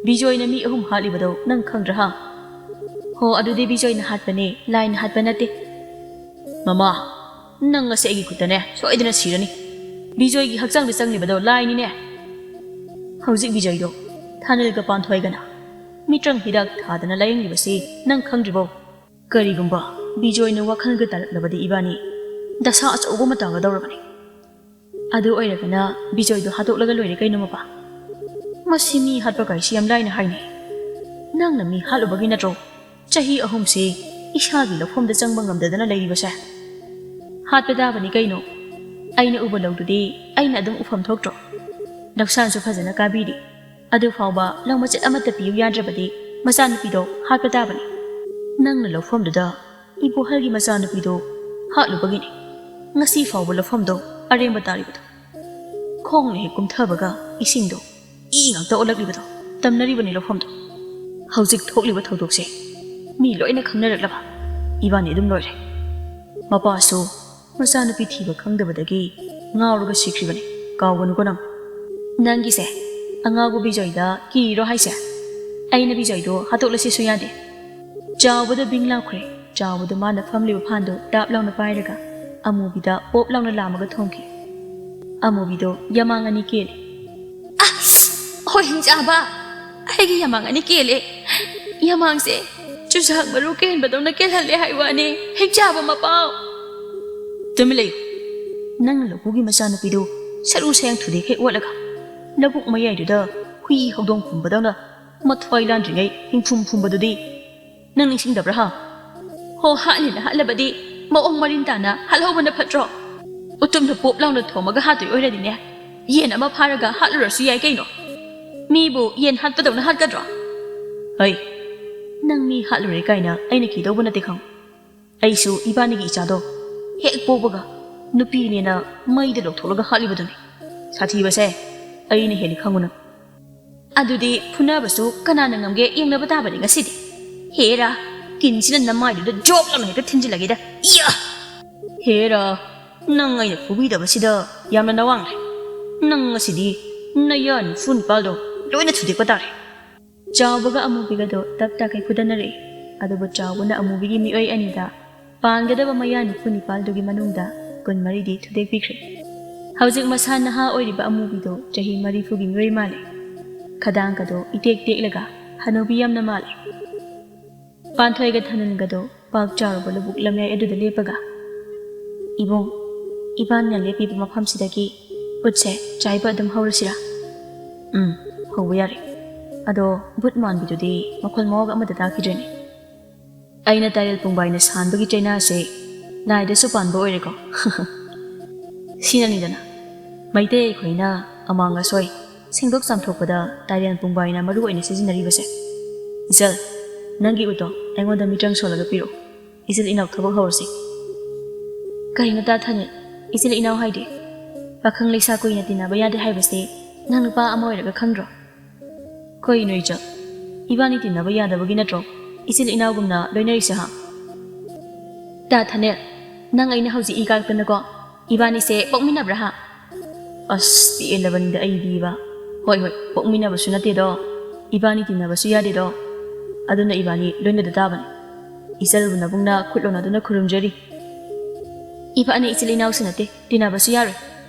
ꯕꯤꯖꯣꯏꯅ ꯃꯤ ꯑꯍꯨꯝ ꯍꯥꯠꯂꯤꯕꯗꯣ ꯅꯪ ꯈꯪꯗ꯭ꯔꯥ ꯍꯥ? ꯍꯣ, ꯑꯗꯨꯗꯤ ꯕꯤꯖꯣꯏꯅ ꯍꯥꯠꯄꯅꯦ, ꯂꯥꯏꯅ ꯍꯥꯠꯄ ꯅꯠꯇꯦ꯫ ꯃꯃꯥ, ꯅꯪ ꯉꯁꯤ ꯑꯩꯒꯤ ꯈꯨꯠꯇꯅꯦ ꯁꯣꯏꯗꯅ ꯁꯤꯔꯅꯤ꯫ ꯕꯤꯖꯣꯏꯒꯤ ꯍꯛꯆꯥꯡꯗ ꯆꯪꯂꯤꯕꯗꯣ ꯂꯥꯏꯅꯤꯅꯦ꯫ ꯍꯧꯖꯤꯛ ꯕꯤꯖꯣꯏꯗꯣ ꯊꯥꯅꯤꯜꯒ ꯄꯥꯟꯊꯣꯏꯒꯅ ꯃꯤꯇ꯭ꯔꯪ ꯍꯤꯗꯥꯛ ꯊꯥꯗꯅ ꯂꯥꯌꯦꯡꯂꯤꯕꯁꯤ ꯅꯪ ꯈꯪꯗ꯭ꯔꯤꯕꯣ? ꯀꯔꯤꯒꯨꯝꯕ ꯕꯤꯖꯣꯏꯅ ꯋꯥꯈꯜꯒ ꯇꯥꯔꯛꯂꯕꯗꯤ ꯏꯕꯥꯅꯤ ꯗꯁꯥ ꯑꯆꯧꯕ ꯑꯃ ꯇꯥꯒꯗꯧꯔꯕꯅꯤ꯫ ꯑꯗꯨ ꯑꯣꯏꯔꯒꯅ ꯕꯤꯖꯣꯏꯗꯣ ꯍꯥꯠꯇꯣꯛꯂꯒ ꯂꯣꯏꯔꯦ ꯀꯩꯅꯣ ꯃꯄꯥ꯫ ꯃꯁꯤ ꯃꯤ ꯍꯥꯠꯄ ꯀꯥꯏꯁꯤ ꯌꯥꯝ ꯂꯥꯏꯅ ꯍꯥꯏꯅꯩ꯫ ꯅꯪꯅ ꯃꯤ ꯍꯥꯠꯂꯨꯕꯒꯤ ꯅꯠꯇ꯭ꯔꯣ ꯆꯍꯤ ꯑꯍꯨꯝꯁꯤ ꯏꯁꯥꯒꯤ ꯂꯧꯐꯝꯗ ꯆꯪꯕ ꯉꯝꯗꯗꯅ ꯂꯩꯔꯤꯕꯁꯦ? ꯍꯥꯠꯄ ꯇꯥꯕꯅꯤ ꯀꯩꯅꯣ꯫ ꯑꯩꯅ ꯎꯕ ꯂꯧꯗꯨꯗꯤ ꯑꯩꯅ ꯑꯗꯨꯝ ꯎꯐꯝ ꯊꯣꯛꯇ꯭ꯔꯣ? ꯂꯧꯁꯥꯟꯁꯨ ꯐꯖꯅ ꯀꯥꯕꯤꯔꯤ꯫ ꯑꯗꯨ ꯐꯥꯎꯕ ꯂꯧ ꯃꯆꯦꯠ ꯑꯃꯠꯇ ꯄꯤꯌꯨ ꯌꯥꯗ꯭ꯔꯕꯗꯤ ꯃꯆꯥꯅꯨꯄꯤꯗꯣ ꯍꯥꯠꯄ ꯇꯥꯕꯅꯤ꯫ ꯅꯪꯅ ꯂꯧꯐꯝꯗꯨꯗ ꯏꯕꯣꯍꯜꯒꯤ ꯃꯆꯥꯅꯨꯄꯤꯗꯣ ꯍꯥꯠꯂꯨꯕꯒꯤꯅꯤ ꯉꯁꯤ ꯐꯥꯎꯕ ꯂꯧꯐꯝꯗꯣ ꯑꯔꯦꯝꯕ ꯇꯥꯔꯤꯕꯗꯣ꯫ ꯈꯣꯡꯅ ꯍꯦꯛ ꯀꯨꯝꯊꯕꯒ ꯏꯁꯤꯡꯗꯣ ꯏ ꯉꯥꯛꯇ ꯑꯣꯜꯂꯛꯂꯤꯕꯗꯣ ꯇꯝꯅꯔꯤꯕꯅꯤ ꯂꯧꯐꯝꯗꯣ꯫ ꯍꯧꯖꯤꯛ ꯊꯣꯛꯂꯤꯕ ꯊꯧꯗꯣꯛꯁꯦ ꯃꯤ ꯂꯣꯏꯅ ꯈꯪꯅꯔꯛꯂꯕ ꯏꯕꯥꯅꯤ ꯑꯗꯨꯝ ꯂꯣꯏꯔꯦ꯫ ꯃꯄꯥꯁꯨ ꯃꯆꯥꯅꯨꯄꯤ ꯊꯤꯕ ꯈꯪꯗꯕꯗꯒꯤ ꯉꯥꯎꯔꯒ ꯁꯤꯈ꯭ꯔꯤꯕꯅꯤ꯫ ꯀꯥꯎꯒꯅꯨꯀꯣ ꯅꯪ꯫ ꯅꯪꯒꯤꯁꯦ ꯑꯉꯥꯎꯕ ꯕꯤꯖꯣꯏꯗ ꯀꯤꯔꯤꯔꯣ ꯍꯥꯏꯁꯦ? ꯑꯩꯅ ꯕꯤꯖꯣꯏꯗꯣ ꯍꯥꯠꯇꯣꯛꯂꯁꯤꯁꯨ ꯌꯥꯗꯦ꯫ ꯆꯥꯎꯕꯗ ꯕꯤꯡ ꯂꯥꯎꯈ꯭ꯔꯦ꯫ ꯆꯥꯎꯕꯗ ꯃꯥꯅ ꯐꯝꯂꯤꯕ ꯐꯥꯟꯗꯨ ꯇꯥꯞ ꯂꯥꯎꯅ ꯄꯥꯏꯔꯒ ꯑꯃꯨꯕꯤꯗ ꯄꯣꯞ ꯂꯥꯎꯅ ꯂꯥꯝꯃꯒ ꯊꯣꯝꯈꯤ꯫ ꯑꯃꯨꯕꯤꯗꯣ ꯌꯥꯃꯥꯡ ꯑꯅꯤ ꯀꯦꯜꯂꯦ꯫ ꯑꯁ! ꯍꯣꯏ, ꯍꯤꯡꯆꯥꯕ! ꯑꯩꯒꯤ ꯌꯥꯃꯥꯡ ꯑꯅꯤ ꯀꯦꯜꯂꯦ꯫ ꯌꯥꯃꯥꯡꯁꯦ ꯆꯨꯖꯥꯛ ꯃꯔꯨ ꯀꯦꯟꯕꯗꯧꯅ ꯀꯦꯜꯍꯜꯂꯦ ꯍꯥꯏ ꯋꯥꯅꯤ꯫ ꯍꯤꯡꯆꯥꯕ ꯃꯄꯥꯎ! ꯇꯨꯃꯤꯟ ꯂꯩꯌꯨ꯫ ꯅꯪꯅ ꯂꯧꯄꯨꯒꯤ ꯃꯆꯥꯅꯨꯄꯤꯗꯨ ꯁꯔꯨ ꯁꯌꯥꯡ ꯊꯨꯗꯦꯛ ꯍꯦꯛ ꯑꯣꯠꯂꯒ ꯂꯧꯕꯨꯛ ꯃꯌꯥꯏꯗꯨꯗ ꯍꯨꯏ ꯍꯧꯗꯣꯡ ꯄꯨꯝꯕꯗꯧꯅ ꯃꯊ꯭ꯋꯥꯏ ꯂꯥꯟꯗ꯭ꯔꯤꯉꯩ ꯍꯤꯡꯐꯨꯝ ꯐꯨꯝꯕꯗꯨꯗꯤ ꯅꯪ ꯅꯤꯡꯁꯤꯡꯗꯕ꯭ꯔꯥ ꯍꯥ? ꯍꯣ, ꯍꯥꯠꯅꯤꯅ ꯍꯥꯠꯂꯕꯗꯤ ꯃꯑꯣꯡ ꯃꯔꯤꯟ ꯇꯥꯅ ꯍꯥꯠꯍꯧꯕꯅ ꯐꯠꯇ꯭ꯔꯣ? ꯎꯇꯨꯝꯗ ꯄꯣꯞ ꯂꯥꯎꯅ ꯊꯣꯝꯃꯒ ꯍꯥꯠꯇꯣꯏ ꯑꯣꯏꯔꯗꯤꯅꯦ, ꯌꯦꯟ ꯑꯃ ꯐꯥꯔꯒ ꯍꯥꯠꯂꯨꯔꯁꯨ ꯌꯥꯏ ꯀꯩꯅꯣ꯫ ꯃꯤꯕꯨ ꯌꯦꯟ ꯍꯥꯠꯄꯗꯧꯅ ꯍꯥꯠꯀꯗ꯭ꯔꯣ? ꯍꯩ, ꯅꯪ ꯃꯤ ꯍꯥꯠꯂꯨꯔꯦ ꯀꯥꯏꯅ ꯑꯩꯅ ꯀꯤꯗꯧꯕ ꯅꯠꯇꯦ ꯈꯪ꯫ ꯑꯩꯁꯨ ꯏꯕꯥꯅꯤꯒꯤ ꯏꯆꯥꯗꯣ ꯍꯦꯛ ꯄꯣꯛꯄꯒ ꯅꯨꯄꯤꯅꯦꯅ ꯃꯩꯗ ꯂꯧꯊꯣꯛꯂꯒ ꯍꯥꯠꯂꯤꯕꯗꯨꯅꯤ꯫ ꯁꯥꯊꯤꯕꯁꯦ ꯑꯩꯅ ꯍꯦꯜꯂꯤ ꯈꯪꯉꯨꯅ꯫ ꯑꯗꯨꯗꯤ ꯐꯨꯅꯕꯁꯨ ꯀꯅꯥꯅ ꯉꯝꯒꯦ ꯌꯦꯡꯅꯕ ꯇꯥꯕꯅꯤ ꯉꯁꯤꯗꯤ꯫ ꯍꯦꯔꯥ, ꯀꯤꯟꯁꯤꯅ ꯅꯃꯥꯏꯗꯨꯗ ꯖꯣꯞ ꯂꯥꯎꯅ ꯍꯦꯛꯇ ꯊꯤꯟꯖꯤꯜꯂꯒꯦꯗ꯫ ꯏꯌꯥ! ꯍꯦꯔꯥ, ꯅꯪ ꯑꯩꯅ ꯐꯨꯕꯤꯗꯕꯁꯤꯗ ꯌꯥꯝꯅ ꯅꯋꯥꯡꯂꯦ꯫ ꯅꯪ ꯉꯁꯤꯗꯤ ꯅꯌꯥ ꯅꯤꯐꯨ ꯅꯤꯄꯥꯜꯗꯣ ꯂꯣꯏꯅ ꯊꯨꯗꯦꯛꯄ ꯇꯥꯔꯦ꯫ ꯆꯥꯎꯕꯒ ꯑꯃꯨꯕꯤꯒꯗꯣ ꯇꯞ ꯇꯥꯈꯩ ꯐꯨꯗꯅꯔꯛꯏ꯫ ꯑꯗꯨꯕꯨ ꯆꯥꯎꯕꯅ ꯑꯃꯨꯕꯤꯒꯤ ꯃꯤꯑꯣꯏ ꯑꯅꯤꯗ ꯄꯥꯟꯒꯗꯕ ꯃꯌꯥ ꯅꯤꯐꯨ ꯅꯤꯄꯥꯜꯗꯨꯒꯤ ꯃꯅꯨꯡꯗ ꯀꯨꯟꯃꯔꯤꯗꯤ ꯊꯨꯗꯦꯛꯄꯤꯈ꯭ꯔꯦ꯫ ꯍꯧꯖꯤꯛ ꯃꯁꯥ ꯅꯍꯥ ꯑꯣꯏꯔꯤꯕ ꯑꯃꯨꯕꯤꯗꯣ ꯆꯍꯤ ꯃꯔꯤꯐꯨꯒꯤ ꯃꯤꯑꯣꯏ ꯃꯥꯜꯂꯦ꯫ ꯈꯗꯥꯡꯒꯗꯣ ꯏꯇꯦꯛ ꯇꯦꯛꯂꯒ ꯍꯅꯨꯕꯤ ꯌꯥꯝꯅ ꯃꯥꯜꯂꯦ꯫ ꯄꯥꯟꯊꯣꯏꯒ ꯊꯥꯅꯜꯒꯗꯣ ꯄꯥꯛ ꯆꯥꯎꯔꯕ ꯂꯧꯕꯨꯛ ꯂꯝꯌꯥꯏ ꯑꯗꯨꯗ ꯂꯦꯞꯄꯒ, "ꯏꯕꯨꯡ, ꯏꯕꯥꯅꯤꯅ ꯂꯦꯞꯄꯤꯕ ꯃꯐꯝꯁꯤꯗꯒꯤ ꯎꯠꯁꯦ ꯆꯥꯏꯕ ꯑꯗꯨꯝ ꯍꯧꯔꯁꯤꯔꯥ?" "ꯎꯝ, ꯍꯧꯕ ꯌꯥꯔꯦ꯫ ꯑꯗꯣ ꯕꯨꯠ ꯃꯥꯟꯕꯤꯗꯨꯗꯤ ꯃꯈꯣꯜ ꯃꯋꯥꯒ ꯑꯃꯠꯇ ꯇꯥꯈꯤꯗ꯭ꯔꯦꯅꯦ꯫ ꯑꯩꯅ ꯇꯥꯏꯔꯦꯜ ꯄꯨꯡꯕꯥꯏꯅ ꯁꯥꯟꯕꯒꯤ ꯆꯩꯅꯥꯁꯦ ꯂꯥꯏꯗꯁꯨ ꯄꯥꯟꯕ ꯑꯣꯏꯔꯦꯀꯣ꯫" ꯁꯤꯅꯅꯤꯗꯅ ꯃꯩꯇꯩ ꯑꯩꯈꯣꯏꯅ ꯑꯃꯥꯡ ꯑꯁꯣꯏ ꯁꯦꯡꯗꯣꯛ ꯆꯥꯝꯊꯣꯛꯄꯗ ꯇꯥꯏꯔꯦꯜ ꯄꯨꯡꯕꯥꯏꯅ ꯃꯔꯨ ꯑꯣꯏꯅ ꯁꯤꯖꯤꯟꯅꯔꯤꯕꯁꯦ꯫ "ꯏꯆꯜ, ꯅꯪꯒꯤ ꯎꯠꯇꯣ ꯑꯩꯉꯣꯟꯗ ꯃꯤꯇ꯭ꯔꯪ ꯁꯣꯜꯂꯒ ꯄꯤꯔꯛꯎ꯫ ꯏꯆꯤꯜ ꯏꯅꯥꯎ ꯊꯕꯛ ꯍꯧꯔꯁꯤ꯫" "ꯀꯩꯅꯣ ꯇꯥ ꯊꯥꯅꯤꯜ, ꯏꯆꯤꯜ ꯏꯅꯥꯎ ꯍꯥꯏꯗꯤ? ꯄꯥꯈꯪ ꯂꯩꯁꯥ ꯀꯨꯏꯅ ꯇꯤꯟꯅꯕ ꯌꯥꯗꯦ ꯍꯥꯏꯕꯁꯤ ꯅꯪ ꯅꯨꯄꯥ ꯑꯃ ꯑꯣꯏꯔꯒ ꯈꯪꯗ꯭ꯔꯣ?" "ꯀꯩꯅꯣ ꯏꯆꯜ, ꯏꯕꯥꯅꯤ ꯇꯤꯟꯅꯕ ꯌꯥꯗꯕꯒꯤ ꯅꯠꯇ꯭ꯔꯣ ꯏꯆꯤꯜ ꯏꯅꯥꯎꯒꯨꯝꯅ ꯂꯣꯏꯅꯔꯤꯁꯦ ꯍꯥ?" "ꯇꯥ ꯊꯥꯅꯤꯜ, ꯅꯪ ꯑꯩꯅ ꯍꯧꯖꯤꯛ ꯏ ꯀꯥꯔꯛꯇꯅꯀꯣ ꯏꯕꯥꯅꯤꯁꯦ ꯄꯣꯛꯃꯤꯟꯅꯕ꯭ꯔꯥ ꯍꯥ?" "ꯑꯁ, ꯄꯦꯜꯂꯕꯅꯤꯗ ꯑꯩꯗꯤꯕ꯫ ꯍꯣꯏ, ꯍꯣꯏ, ꯄꯣꯛꯃꯤꯟꯅꯕꯁꯨ ꯅꯠꯇꯦꯗꯣ, ꯏꯕꯥꯅꯤ ꯇꯤꯟꯅꯕꯁꯨ ꯌꯥꯗꯦꯗꯣ꯫ ꯑꯗꯨꯅ ꯏꯕꯥꯅꯤ ꯂꯣꯏꯅꯗ ꯇꯥꯕꯅꯤ꯫ ꯏꯆꯜꯕꯨ ꯅꯕꯨꯡꯅ ꯈꯨꯠ ꯂꯣꯟꯅꯗꯨꯅ ꯈꯨꯔꯨꯝꯖꯔꯤ꯫" "ꯏꯕꯥꯅꯤ ꯏꯆꯤꯜ ꯏꯅꯥꯎꯁꯨ ꯅꯠꯇꯦ, ꯇꯤꯟꯅꯕꯁꯨ ꯌꯥꯔꯣꯏ꯫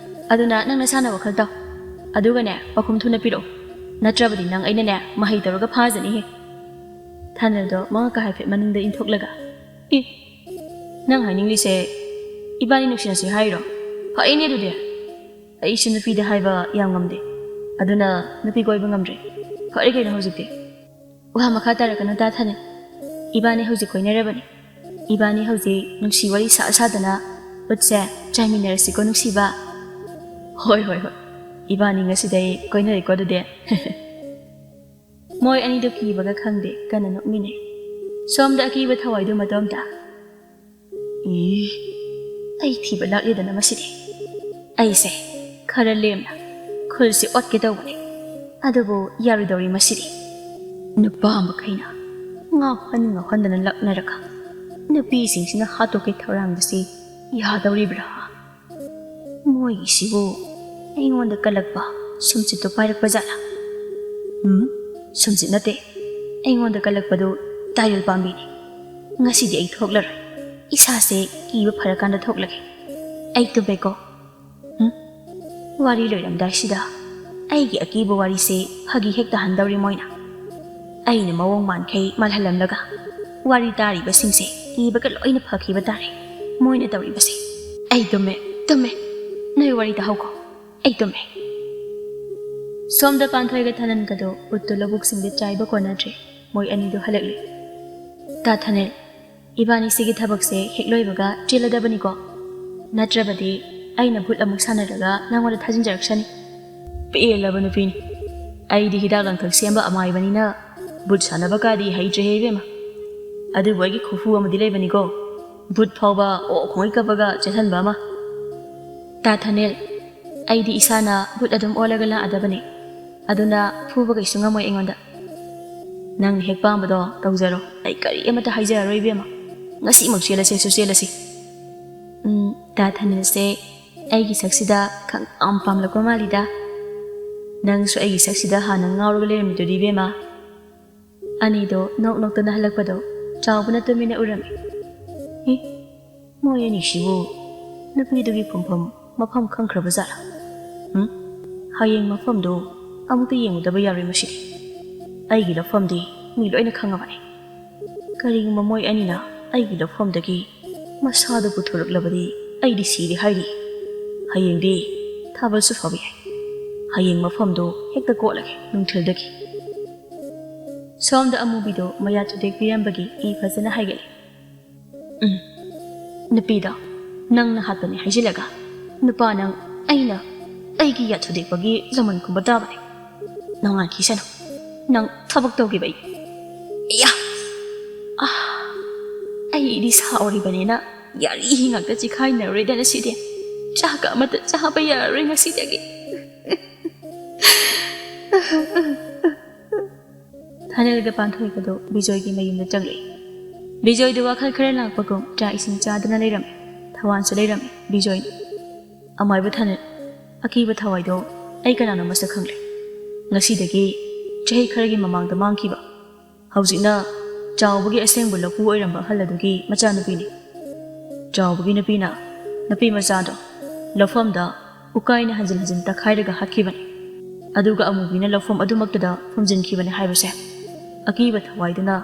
ꯑꯗꯨꯅ ꯅꯪ ꯅꯁꯥꯅ ꯋꯥꯈꯜ ꯇꯧ꯫ ꯑꯗꯨꯒꯅꯦ, ꯄꯥꯎꯈꯨꯝ ꯊꯨꯅ ꯄꯤꯔꯛꯎ꯫ ꯅꯠꯇ꯭ꯔꯕꯗꯤ ꯅꯪ ꯑꯩꯅꯅꯦ ꯃꯍꯩ ꯇꯧꯔꯒ ꯐꯥꯖꯅꯤꯍꯦ꯫" ꯊꯥꯅꯤꯜꯗꯣ ꯃꯉꯛꯀ ꯍꯥꯏꯐꯦꯠ ꯃꯅꯤꯡꯗ ꯏꯟꯊꯣꯛꯂꯒ, "ꯑꯦ, ꯅꯪ ꯍꯥꯏꯅꯤꯡꯂꯤꯁꯦ ꯏꯕꯥꯅꯤ ꯅꯨꯡꯁꯤꯅꯁꯤ ꯍꯥꯏꯔꯣ? ꯐꯩꯅꯦ ꯑꯗꯨꯗꯤ꯫ ꯑꯩꯁꯨ ꯅꯨꯄꯤꯗ ꯍꯥꯏꯕ ꯌꯥꯝ ꯉꯝꯗꯦ꯫ ꯑꯗꯨꯅ ꯅꯨꯄꯤ ꯀꯣꯏꯕ ꯉꯝꯗ꯭ꯔꯦ꯫ ꯐꯔꯦ ꯀꯩꯅꯣ ꯍꯧꯖꯤꯛꯇꯤ꯫ ꯋꯥ ꯃꯈꯥ ꯇꯥꯔꯛꯀꯅꯨ ꯇꯥ ꯊꯥꯅꯤꯜ꯫ ꯏꯕꯥꯅꯤ ꯍꯧꯖꯤꯛ ꯀꯣꯏꯅꯔꯕꯅꯤ꯫ ꯏꯕꯥꯅꯤ ꯍꯧꯖꯤꯛ ꯅꯨꯡꯁꯤ ꯋꯥꯔꯤ ꯁꯥ ꯁꯥꯗꯅ ꯎꯠꯁꯦ ꯆꯥꯏꯃꯤꯟꯅꯔꯁꯤꯀꯣ ꯅꯨꯡꯁꯤꯕ꯫ ꯍꯣꯏ ꯍꯣꯏ ꯍꯣꯏ, ꯏꯕꯥꯅꯤ ꯉꯁꯤꯗꯩ ꯀꯣꯏꯅꯔꯦꯀꯣ ꯑꯗꯨꯗꯤ꯫ ꯃꯣꯏ ꯑꯅꯤꯗꯨ ꯀꯤꯕꯒ ꯈꯪꯗꯦ, ꯀꯟꯅ ꯅꯣꯛꯃꯤꯟꯅꯩ꯫ ꯁꯣꯝꯗ ꯑꯀꯤꯕ ꯊꯋꯥꯏꯗꯨ ꯃꯇꯣꯝꯇ꯫ ꯏ, ꯑꯩ ꯊꯤꯕ ꯂꯥꯛꯂꯤꯗꯅ ꯃꯁꯤꯗꯤ꯫ ꯑꯩꯁꯦ ꯈꯔ ꯂꯦꯝꯅ ꯈꯨꯜꯁꯤ ꯑꯣꯠꯀꯦ ꯇꯧꯕꯅꯤ, ꯑꯗꯨꯕꯨ ꯌꯥꯔꯣꯏꯗꯧꯔꯤ ꯃꯁꯤꯗꯤ꯫ ꯅꯨꯄꯥ ꯃꯈꯩꯅ ꯉꯥꯎꯍꯟ ꯉꯥꯎꯍꯟꯗꯅ ꯂꯛꯅꯔꯒ ꯅꯨꯄꯤꯁꯤꯡꯁꯤꯅ ꯍꯥꯠꯇꯣꯛꯀꯦ ꯊꯧꯔꯥꯡꯕꯁꯤ ꯌꯥꯗꯧꯔꯤꯕ꯭ꯔꯥ? ꯃꯣꯏꯒꯤꯁꯤꯕꯨ ꯑꯩꯉꯣꯟꯗ ꯀꯜꯂꯛꯄ ꯁꯨꯝꯆꯤꯠꯇꯨ ꯄꯥꯏꯔꯛꯄ ꯖꯥꯠꯂꯥ? ꯎꯝ, ꯁꯨꯝꯆꯤꯠ ꯅꯠꯇꯦ꯫ ꯑꯩꯉꯣꯟꯗ ꯀꯜꯂꯛꯄꯗꯨ ꯇꯥꯏꯔꯦꯜ ꯄꯥꯝꯕꯤꯅꯤ꯫ ꯉꯁꯤꯗꯤ ꯑꯩ ꯊꯣꯛꯂꯔꯣꯏ꯫ ꯏꯁꯥꯁꯦ ꯀꯤꯕ ꯐꯔꯀꯥꯟꯗ ꯊꯣꯛꯂꯒꯦ꯫ ꯑꯩ ꯇꯨꯝꯃꯦꯀꯣ꯫ ꯎꯝ? ꯋꯥꯔꯤ ꯂꯣꯏꯔꯝꯗꯥꯏꯁꯤꯗ ꯑꯩꯒꯤ ꯑꯀꯤꯕ ꯋꯥꯔꯤꯁꯦ ꯐꯥꯒꯤ ꯍꯦꯛ ꯇꯥꯍꯟꯗꯧꯔꯤ ꯃꯣꯏꯅ꯫ ꯑꯩꯅ ꯃꯑꯣꯡ ꯃꯥꯟꯈꯩ ꯃꯥꯜꯍꯜꯂꯝꯂꯒ ꯋꯥꯔꯤ ꯇꯥꯔꯤꯕꯁꯤꯡꯁꯦ ꯀꯤꯕꯒ ꯂꯣꯏꯅ ꯐꯈꯤꯕ ꯇꯥꯔꯦ꯫ ꯃꯣꯏꯅ ꯇꯧꯔꯤꯕꯁꯦ꯫ ꯑꯩ ꯇꯨꯝꯃꯦ, ꯇꯨꯝꯃꯦ꯫ ꯅꯣꯏ ꯋꯥꯔꯤ ꯇꯥꯍꯧꯀꯣ꯫ ꯑꯩ ꯇꯨꯝꯃꯦ꯫ ꯁꯣꯝꯗ ꯄꯥꯟꯊꯣꯏꯒ ꯊꯥꯅꯤꯜꯒꯗꯣ ꯎꯠꯇꯨ ꯂꯧꯕꯨꯛꯁꯤꯡꯗ ꯆꯥꯏꯕ ꯀꯣꯟꯅꯗ꯭ꯔꯦ꯫ ꯃꯣꯏ ꯑꯅꯤꯗꯨ ꯍꯜꯂꯛꯂꯦ꯫ ꯇꯥ ꯊꯥꯅꯤꯜ, ꯏꯕꯥꯅꯤ ꯁꯤꯒꯤ ꯊꯕꯛꯁꯦ ꯍꯦꯛ ꯂꯣꯏꯕꯒ ꯆꯦꯜꯂꯗꯕꯅꯤꯀꯣ꯫ ꯅꯠꯇ꯭ꯔꯕꯗꯤ ꯑꯩꯅ ꯚꯨꯠ ꯑꯃꯨꯛ ꯁꯥꯟꯅꯔꯒ ꯅꯪꯉꯣꯟꯗ ꯊꯥꯖꯤꯟꯖꯔꯛꯁꯅꯤ꯫ ꯄꯦꯜꯂꯕ ꯅꯨꯄꯤꯅꯤ꯫ ꯑꯩꯗꯤ ꯍꯤꯗꯥꯛ ꯂꯥꯡꯊꯛ ꯁꯦꯝꯕ ꯑꯃꯥꯏꯕꯅꯤꯅ ꯚꯨꯠ ꯁꯥꯟꯅꯕ ꯀꯥꯗꯤ ꯍꯩꯇ꯭ꯔꯦꯍꯦ ꯏꯕꯦꯝꯃ꯫ ꯑꯗꯨꯕꯨ ꯑꯩꯒꯤ ꯈꯨꯐꯨ ꯑꯃꯗꯤ ꯂꯩꯕꯅꯤꯀꯣ꯫ ꯚꯨꯠ ꯐꯥꯎꯕ ꯑꯣ ꯈꯣꯡꯉꯩ ꯀꯞꯄꯒ ꯆꯦꯜꯍꯟꯕ ꯑꯃ꯫ ꯇꯥ ꯊꯥꯅꯤꯜ, ꯑꯩꯗꯤ ꯏꯁꯥꯅ ꯚꯨꯠ ꯑꯗꯨꯝ ꯑꯣꯜꯂꯒ ꯂꯥꯛꯑꯗꯕꯅꯤ꯫ ꯑꯗꯨꯅ ꯐꯨꯕ ꯀꯩꯁꯨ ꯉꯝꯃꯣꯏ ꯑꯩꯉꯣꯟꯗ꯫ ꯅꯪꯅ ꯍꯦꯛ ꯄꯥꯝꯕꯗꯣ ꯇꯧꯖꯔꯣ꯫ ꯑꯩ ꯀꯔꯤ ꯑꯃꯠꯇ ꯍꯥꯏꯖꯔꯔꯣꯏ ꯏꯕꯦꯝꯃ꯫ ꯉꯁꯤꯃꯛ ꯆꯦꯜꯂꯁꯦꯁꯨ ꯆꯦꯜꯂꯁꯤ꯫ ꯎꯝ, ꯇꯥ ꯊꯥꯅꯤꯜꯁꯦ ꯑꯩꯒꯤ ꯁꯛꯁꯤꯗ ꯈꯪꯄꯥꯝ ꯄꯥꯝꯂꯛꯄ ꯃꯥꯜꯂꯤꯗ꯫ ꯅꯪꯁꯨ ꯑꯩꯒꯤ ꯁꯛꯁꯤꯗ ꯍꯥꯟꯅ ꯉꯥꯎꯔꯒ ꯂꯩꯔꯝꯃꯤꯗꯨꯗꯤ ꯏꯕꯦꯝꯃ꯫ ꯑꯅꯤꯗꯣ ꯅꯣꯛ ꯅꯣꯛꯇꯅ ꯍꯜꯂꯛꯄꯗꯣ ꯆꯥꯎꯕꯅ ꯇꯨꯃꯤꯟꯅ ꯎꯔꯝꯃꯤ꯫ ꯏ, ꯃꯣꯏ ꯑꯅꯤꯁꯤꯕꯨ ꯅꯨꯄꯤꯗꯨꯒꯤ ꯐꯝꯐꯝ ꯃꯐꯝ ꯈꯪꯈ꯭ꯔꯕ ꯖꯥꯠꯂꯥ? ꯎꯝ? ꯍꯌꯦꯡ ꯃꯐꯝꯗꯨ ꯑꯃꯨꯛꯇ ꯌꯦꯡꯉꯨꯗꯕ ꯌꯥꯔꯣꯏ ꯃꯁꯤꯗꯤ꯫ ꯑꯩꯒꯤ ꯂꯧꯐꯝꯗꯤ ꯃꯤ ꯂꯣꯏꯅ ꯈꯪꯉꯕꯅꯤ꯫ ꯀꯔꯤꯒꯨꯝꯕ ꯃꯣꯏ ꯑꯅꯤꯅ ꯑꯩꯒꯤ ꯂꯧꯐꯝꯗꯒꯤ ꯃꯁꯥꯗꯨ ꯄꯨꯊꯣꯔꯛꯂꯕꯗꯤ ꯑꯩꯗꯤ ꯁꯤꯔꯦ ꯍꯥꯏꯔꯤ꯫ ꯍꯌꯦꯡꯗꯤ ꯊꯥꯕꯜꯁꯨ ꯐꯥꯕ ꯌꯥꯏ꯫ ꯍꯌꯦꯡ ꯃꯐꯝꯗꯨ ꯍꯦꯛꯇ ꯀꯣꯠꯂꯒꯦ ꯅꯨꯡꯊꯤꯜꯗꯒꯤ꯫ ꯁꯣꯝꯗ ꯑꯃꯨꯕꯤꯗꯣ ꯃꯌꯥ ꯊꯨꯗꯦꯛꯄꯤꯔꯝꯕꯒꯤ ꯏ ꯐꯖꯅ ꯍꯥꯏꯒꯠꯂꯦ꯫ ꯎꯝ, ꯅꯨꯄꯤꯗꯣ ꯅꯪꯅ ꯍꯥꯠꯄꯅꯦ ꯍꯥꯏꯖꯤꯜꯂꯒ, ꯅꯨꯄꯥ ꯅꯪ, ꯑꯩꯅ ꯑꯩꯒꯤ ꯌꯥ ꯊꯨꯗꯦꯛꯄꯒꯤ ꯂꯃꯟ ꯈꯨꯝꯕ ꯇꯥꯕꯅꯦ꯫ ꯅꯨꯡꯉꯥꯏꯈꯤꯁꯅꯨ, ꯅꯪ ꯊꯕꯛ ꯇꯧꯈꯤꯕ ꯑꯩ꯫ ꯏꯌꯥ! ꯑꯥ! ꯑꯩꯗꯤ ꯁꯥꯎꯔꯤꯕꯅꯤꯅ ꯌꯥꯔꯤ ꯉꯥꯛꯇ ꯆꯤꯈꯥꯏꯅꯔꯣꯏꯗꯅ ꯁꯤꯗꯤ꯫ ꯆꯥꯛꯀ ꯑꯃꯠꯇ ꯆꯥꯕ ꯌꯥꯔꯔꯣꯏ ꯉꯁꯤꯗꯒꯤ꯫ ꯊꯥꯅꯦꯜꯒ ꯄꯥꯟꯊꯣꯏꯒꯗꯣ ꯕꯤꯖꯣꯏꯒꯤ ꯃꯌꯨꯝꯗ ꯆꯪꯂꯛꯏ꯫ ꯕꯤꯖꯣꯏꯗꯨ ꯋꯥꯈꯜ ꯈꯔ ꯂꯥꯛꯄꯒꯨꯝ ꯆꯥꯛ ꯏꯁꯤꯡ ꯆꯥꯗꯨꯅ ꯂꯩꯔꯝꯃꯤ꯫ ꯊꯋꯥꯟꯁꯨ ꯂꯩꯔꯝꯃꯤ ꯕꯤꯖꯣꯏꯗꯨ꯫ ꯑꯃꯥꯏꯕ ꯊꯥꯅꯦꯜ, ꯑꯀꯤꯕ ꯊꯋꯥꯏꯗꯣ ꯑꯩ ꯀꯅꯥꯅꯣ ꯃꯁꯛ ꯈꯪꯂꯦ꯫ ꯉꯁꯤꯗꯒꯤ ꯆꯍꯤ ꯈꯔꯒꯤ ꯃꯃꯥꯡꯗ ꯃꯥꯡꯈꯤꯕ, ꯍꯧꯖꯤꯛꯅ ꯆꯥꯎꯕꯒꯤ ꯑꯁꯦꯡꯕ ꯂꯧꯄꯨ ꯑꯣꯏꯔꯝꯕ ꯑꯍꯜ ꯑꯗꯨꯒꯤ ꯃꯆꯥꯅꯨꯄꯤꯅꯤ꯫ ꯆꯥꯎꯕꯒꯤ ꯅꯨꯄꯤꯅ ꯅꯨꯄꯤ ꯃꯆꯥꯗꯣ ꯂꯧꯐꯝꯗ ꯎꯀꯥꯏꯅ ꯍꯟꯖꯤꯟ ꯍꯟꯖꯤꯟ ꯇꯛꯈꯥꯏꯔꯒ ꯍꯥꯠꯈꯤꯕꯅꯤ꯫ ꯑꯗꯨꯒ ꯑꯃꯨꯕꯤꯅ ꯂꯧꯐꯝ ꯑꯗꯨꯃꯛꯇꯗ ꯐꯨꯝꯖꯤꯟꯈꯤꯕꯅꯤ ꯍꯥꯏꯕꯁꯦ ꯑꯀꯤꯕ ꯊꯋꯥꯏꯗꯨꯅ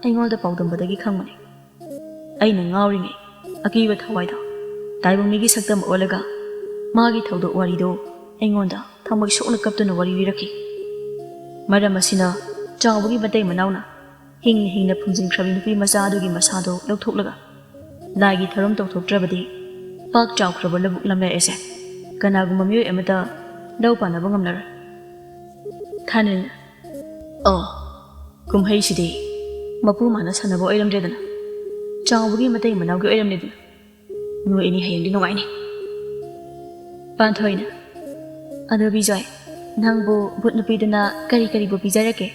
ꯑꯩꯉꯣꯟꯗ ꯄꯥꯎꯗꯝꯕꯗꯒꯤ ꯈꯪꯕꯅꯤ꯫ ꯑꯩꯅ ꯉꯥꯎꯔꯤꯉꯩ ꯑꯀꯤꯕ ꯊꯋꯥꯏꯗꯣ ꯇꯥꯏꯕꯪ ꯃꯤꯒꯤ ꯁꯛꯇꯝ ꯑꯣꯜꯂꯒ ꯃꯥꯒꯤ ꯊꯧꯗꯣꯛ ꯋꯥꯔꯤꯗꯣ ꯑꯩꯉꯣꯟꯗ ꯊꯃꯣꯏ ꯁꯣꯛꯅ ꯀꯞꯇꯨꯅ ꯋꯥꯔꯤ ꯂꯤꯔꯛꯈꯤ꯫ ꯃꯔꯝ ꯑꯁꯤꯅ ꯆꯥꯎꯕꯒꯤ ꯃꯇꯩ ꯃꯅꯥꯎꯅ ꯍꯤꯡꯅ ꯍꯤꯡꯅ ꯐꯨꯝꯖꯤꯟꯈ꯭ꯔꯕꯤ ꯅꯨꯄꯤ ꯃꯆꯥ ꯑꯗꯨꯒꯤ ꯃꯁꯥꯗꯣ ꯂꯧꯊꯣꯛꯂꯒ ꯂꯥꯏꯒꯤ ꯊꯧꯔꯝ ꯇꯧꯊꯣꯛꯇ꯭ꯔꯕꯗꯤ ꯄꯥꯛ ꯆꯥꯎꯈ꯭ꯔꯕ ꯂꯧꯕꯨꯛ ꯂꯝꯌꯥꯏ ꯑꯁꯦ ꯀꯅꯥꯒꯨꯝꯕ ꯃꯤꯑꯣꯏ ꯑꯃꯠꯇ ꯂꯧ ꯄꯥꯟꯅꯕ ꯉꯝꯂꯔꯣꯏ꯫ ꯊꯥꯅꯤꯜ, ꯑꯣ, ꯀꯨꯝꯍꯩꯁꯤꯗꯤ ꯃꯄꯨ ꯃꯥꯅ ꯁꯥꯟꯅꯕ ꯑꯣꯏꯔꯝꯗ꯭ꯔꯦꯗꯅ, ꯆꯥꯎꯕꯒꯤ ꯃꯇꯩ ꯃꯅꯥꯎꯒꯤ ꯑꯣꯏꯔꯝꯂꯦꯗꯅ꯫ ꯅꯣꯏ ꯑꯅꯤ ꯍꯌꯦꯡꯗꯤ ꯅꯨꯡꯉꯥꯏꯅꯤ꯫ ꯄꯥꯟꯊꯣꯏꯅ, ꯑꯗꯣ ꯕꯤꯖꯣꯏ, ꯅꯪꯕꯨ ꯚꯨꯠ ꯅꯨꯄꯤꯗꯨꯅ ꯀꯔꯤ ꯀꯔꯤꯕꯨ ꯄꯤꯖꯔꯛꯀꯦ?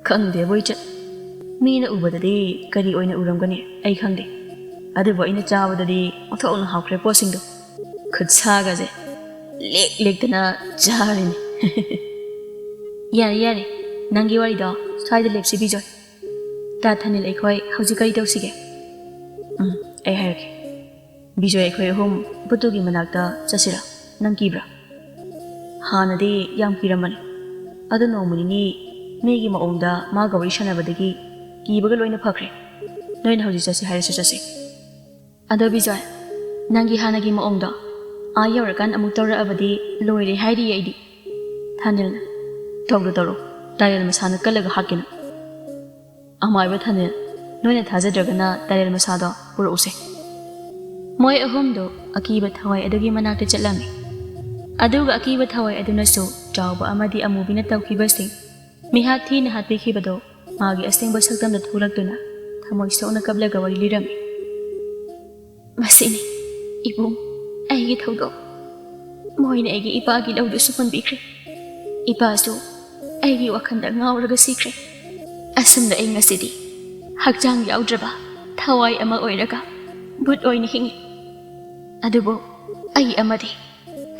ꯈꯪꯗꯦꯕꯣ ꯏꯆꯟ, ꯃꯤꯅ ꯎꯕꯗꯗꯤ ꯀꯔꯤ ꯑꯣꯏꯅ ꯎꯔꯝꯒꯅꯤ ꯑꯩ ꯈꯪꯗꯦ, ꯑꯗꯨꯕꯨ ꯑꯩꯅ ꯆꯥꯕꯗꯗꯤ ꯑꯣꯟꯊꯣꯛꯅ ꯍꯥꯎꯈ꯭ꯔꯦ ꯄꯣꯠꯁꯤꯡꯗꯣ꯫ ꯈꯨꯠꯁꯥꯒꯁꯦ ꯂꯦꯛ ꯂꯦꯛꯇꯅ ꯆꯥꯔꯤꯅꯤ꯫ ꯌꯥꯔꯦ ꯌꯥꯔꯦ, ꯅꯪꯒꯤ ꯋꯥꯔꯤꯗꯣ ꯁ꯭ꯋꯥꯏꯗ ꯂꯦꯞꯁꯤ ꯕꯤꯖꯣꯏ꯫ ꯇꯥ ꯊꯥꯅꯤꯜ, ꯑꯩꯈꯣꯏ ꯍꯧꯖꯤꯛ ꯀꯔꯤ ꯇꯧꯁꯤꯒꯦ? ꯎꯝ, ꯑꯩ ꯍꯥꯏꯔꯛꯀꯦ꯫ ꯕꯤꯖꯣꯏ, ꯑꯩꯈꯣꯏ ꯑꯍꯨꯝ ꯕꯨꯠꯇꯨꯒꯤ ꯃꯅꯥꯛꯇ ꯆꯠꯁꯤꯔꯥ? ꯅꯪ ꯀꯤꯕ꯭ꯔꯥ? ꯍꯥꯟꯅꯗꯤ ꯌꯥꯝ ꯀꯤꯔꯝꯕꯅꯤ, ꯑꯗꯨ ꯅꯣꯡꯃ ꯅꯤꯅꯤ ꯃꯤꯒꯤ ꯃꯑꯣꯡꯗ ꯃꯥꯒ ꯋꯥꯔꯤ ꯁꯥꯟꯅꯕꯗꯒꯤ ꯀꯤꯕꯒ ꯂꯣꯏꯅ ꯐꯈ꯭ꯔꯦ꯫ ꯅꯣꯏꯅ ꯍꯧꯖꯤꯛ ꯆꯠꯁꯤ ꯍꯥꯏꯔꯁꯨ ꯆꯠꯁꯤ꯫ ꯑꯗꯣ ꯕꯤꯖꯣꯏ, ꯅꯪꯒꯤ ꯍꯥꯟꯅꯒꯤ ꯃꯑꯣꯡꯗꯣ ꯑꯥ ꯌꯧꯔꯀꯥꯟ ꯑꯃꯨꯛ ꯇꯧꯔꯛꯑꯕꯗꯤ ꯂꯣꯏꯔꯦ ꯍꯥꯏꯔꯤꯌꯦ ꯑꯩꯗꯤ꯫ ꯊꯥꯅꯤꯜꯅ, ꯇꯧꯔꯣ ꯇꯧꯔꯣ, ꯇꯥꯏꯔꯦꯜ ꯃꯁꯥꯅ ꯀꯜꯂꯒ ꯍꯥꯠꯀꯦ ꯅꯪ꯫ ꯑꯃꯥꯏꯕ ꯊꯥꯅꯤꯜ, ꯅꯣꯏꯅ ꯊꯥꯖꯗ꯭ꯔꯒꯅ ꯇꯔꯦꯜ ꯃꯁꯥꯗꯣ ꯄꯨꯔꯛꯎꯁꯦ꯫ ꯃꯣꯏ ꯑꯍꯨꯝꯗꯨ ꯑꯀꯤꯕ ꯊꯋꯥꯏ ꯑꯗꯨꯒꯤ ꯃꯅꯥꯛꯇ ꯆꯠꯂꯝꯃꯤ꯫ ꯑꯗꯨꯒ ꯑꯀꯤꯕ ꯊꯋꯥꯏ ꯑꯗꯨꯅꯁꯨ ꯆꯥꯎꯕ ꯑꯃꯗꯤ ꯑꯃꯨꯕꯤꯅ ꯇꯧꯈꯤꯕꯁꯤꯡ ꯃꯤꯍꯥꯠ ꯊꯤꯅ ꯍꯥꯠꯄꯤꯈꯤꯕꯗꯣ ꯃꯥꯒꯤ ꯑꯁꯦꯡꯕ ꯁꯛꯇꯝꯗ ꯊꯣꯛꯂꯛꯇꯨꯅ ꯊꯃꯣꯏ ꯁꯣꯛꯅ ꯀꯞꯂꯒ ꯋꯥꯔꯤ ꯂꯤꯔꯝꯃꯤ꯫ "ꯃꯁꯤꯅꯤ, ꯏꯕꯨꯡ, ꯑꯩꯒꯤ ꯊꯧꯗꯣꯛ꯫ ꯃꯣꯏꯅ ꯑꯩꯒꯤ ꯏꯄꯥꯒꯤ ꯂꯧꯗꯨꯁꯨ ꯃꯨꯟꯕꯤꯈ꯭ꯔꯦ꯫ ꯏꯄꯥꯁꯨ ꯑꯩꯒꯤ ꯋꯥꯈꯜꯗ ꯉꯥꯎꯔꯒ ꯁꯤꯈ꯭ꯔꯦ꯫ ꯑꯁꯨꯝꯅ ꯑꯩ ꯉꯁꯤꯗꯤ ꯍꯛꯆꯥꯡ ꯌꯥꯎꯗ꯭ꯔꯕ ꯊꯋꯥꯏ ꯑꯃ ꯑꯣꯏꯔꯒ ꯚꯨꯠ ꯑꯣꯏꯅ ꯍꯤꯡꯉꯤ꯫ ꯑꯗꯨꯕꯨ ꯑꯩ ꯑꯃꯗꯤ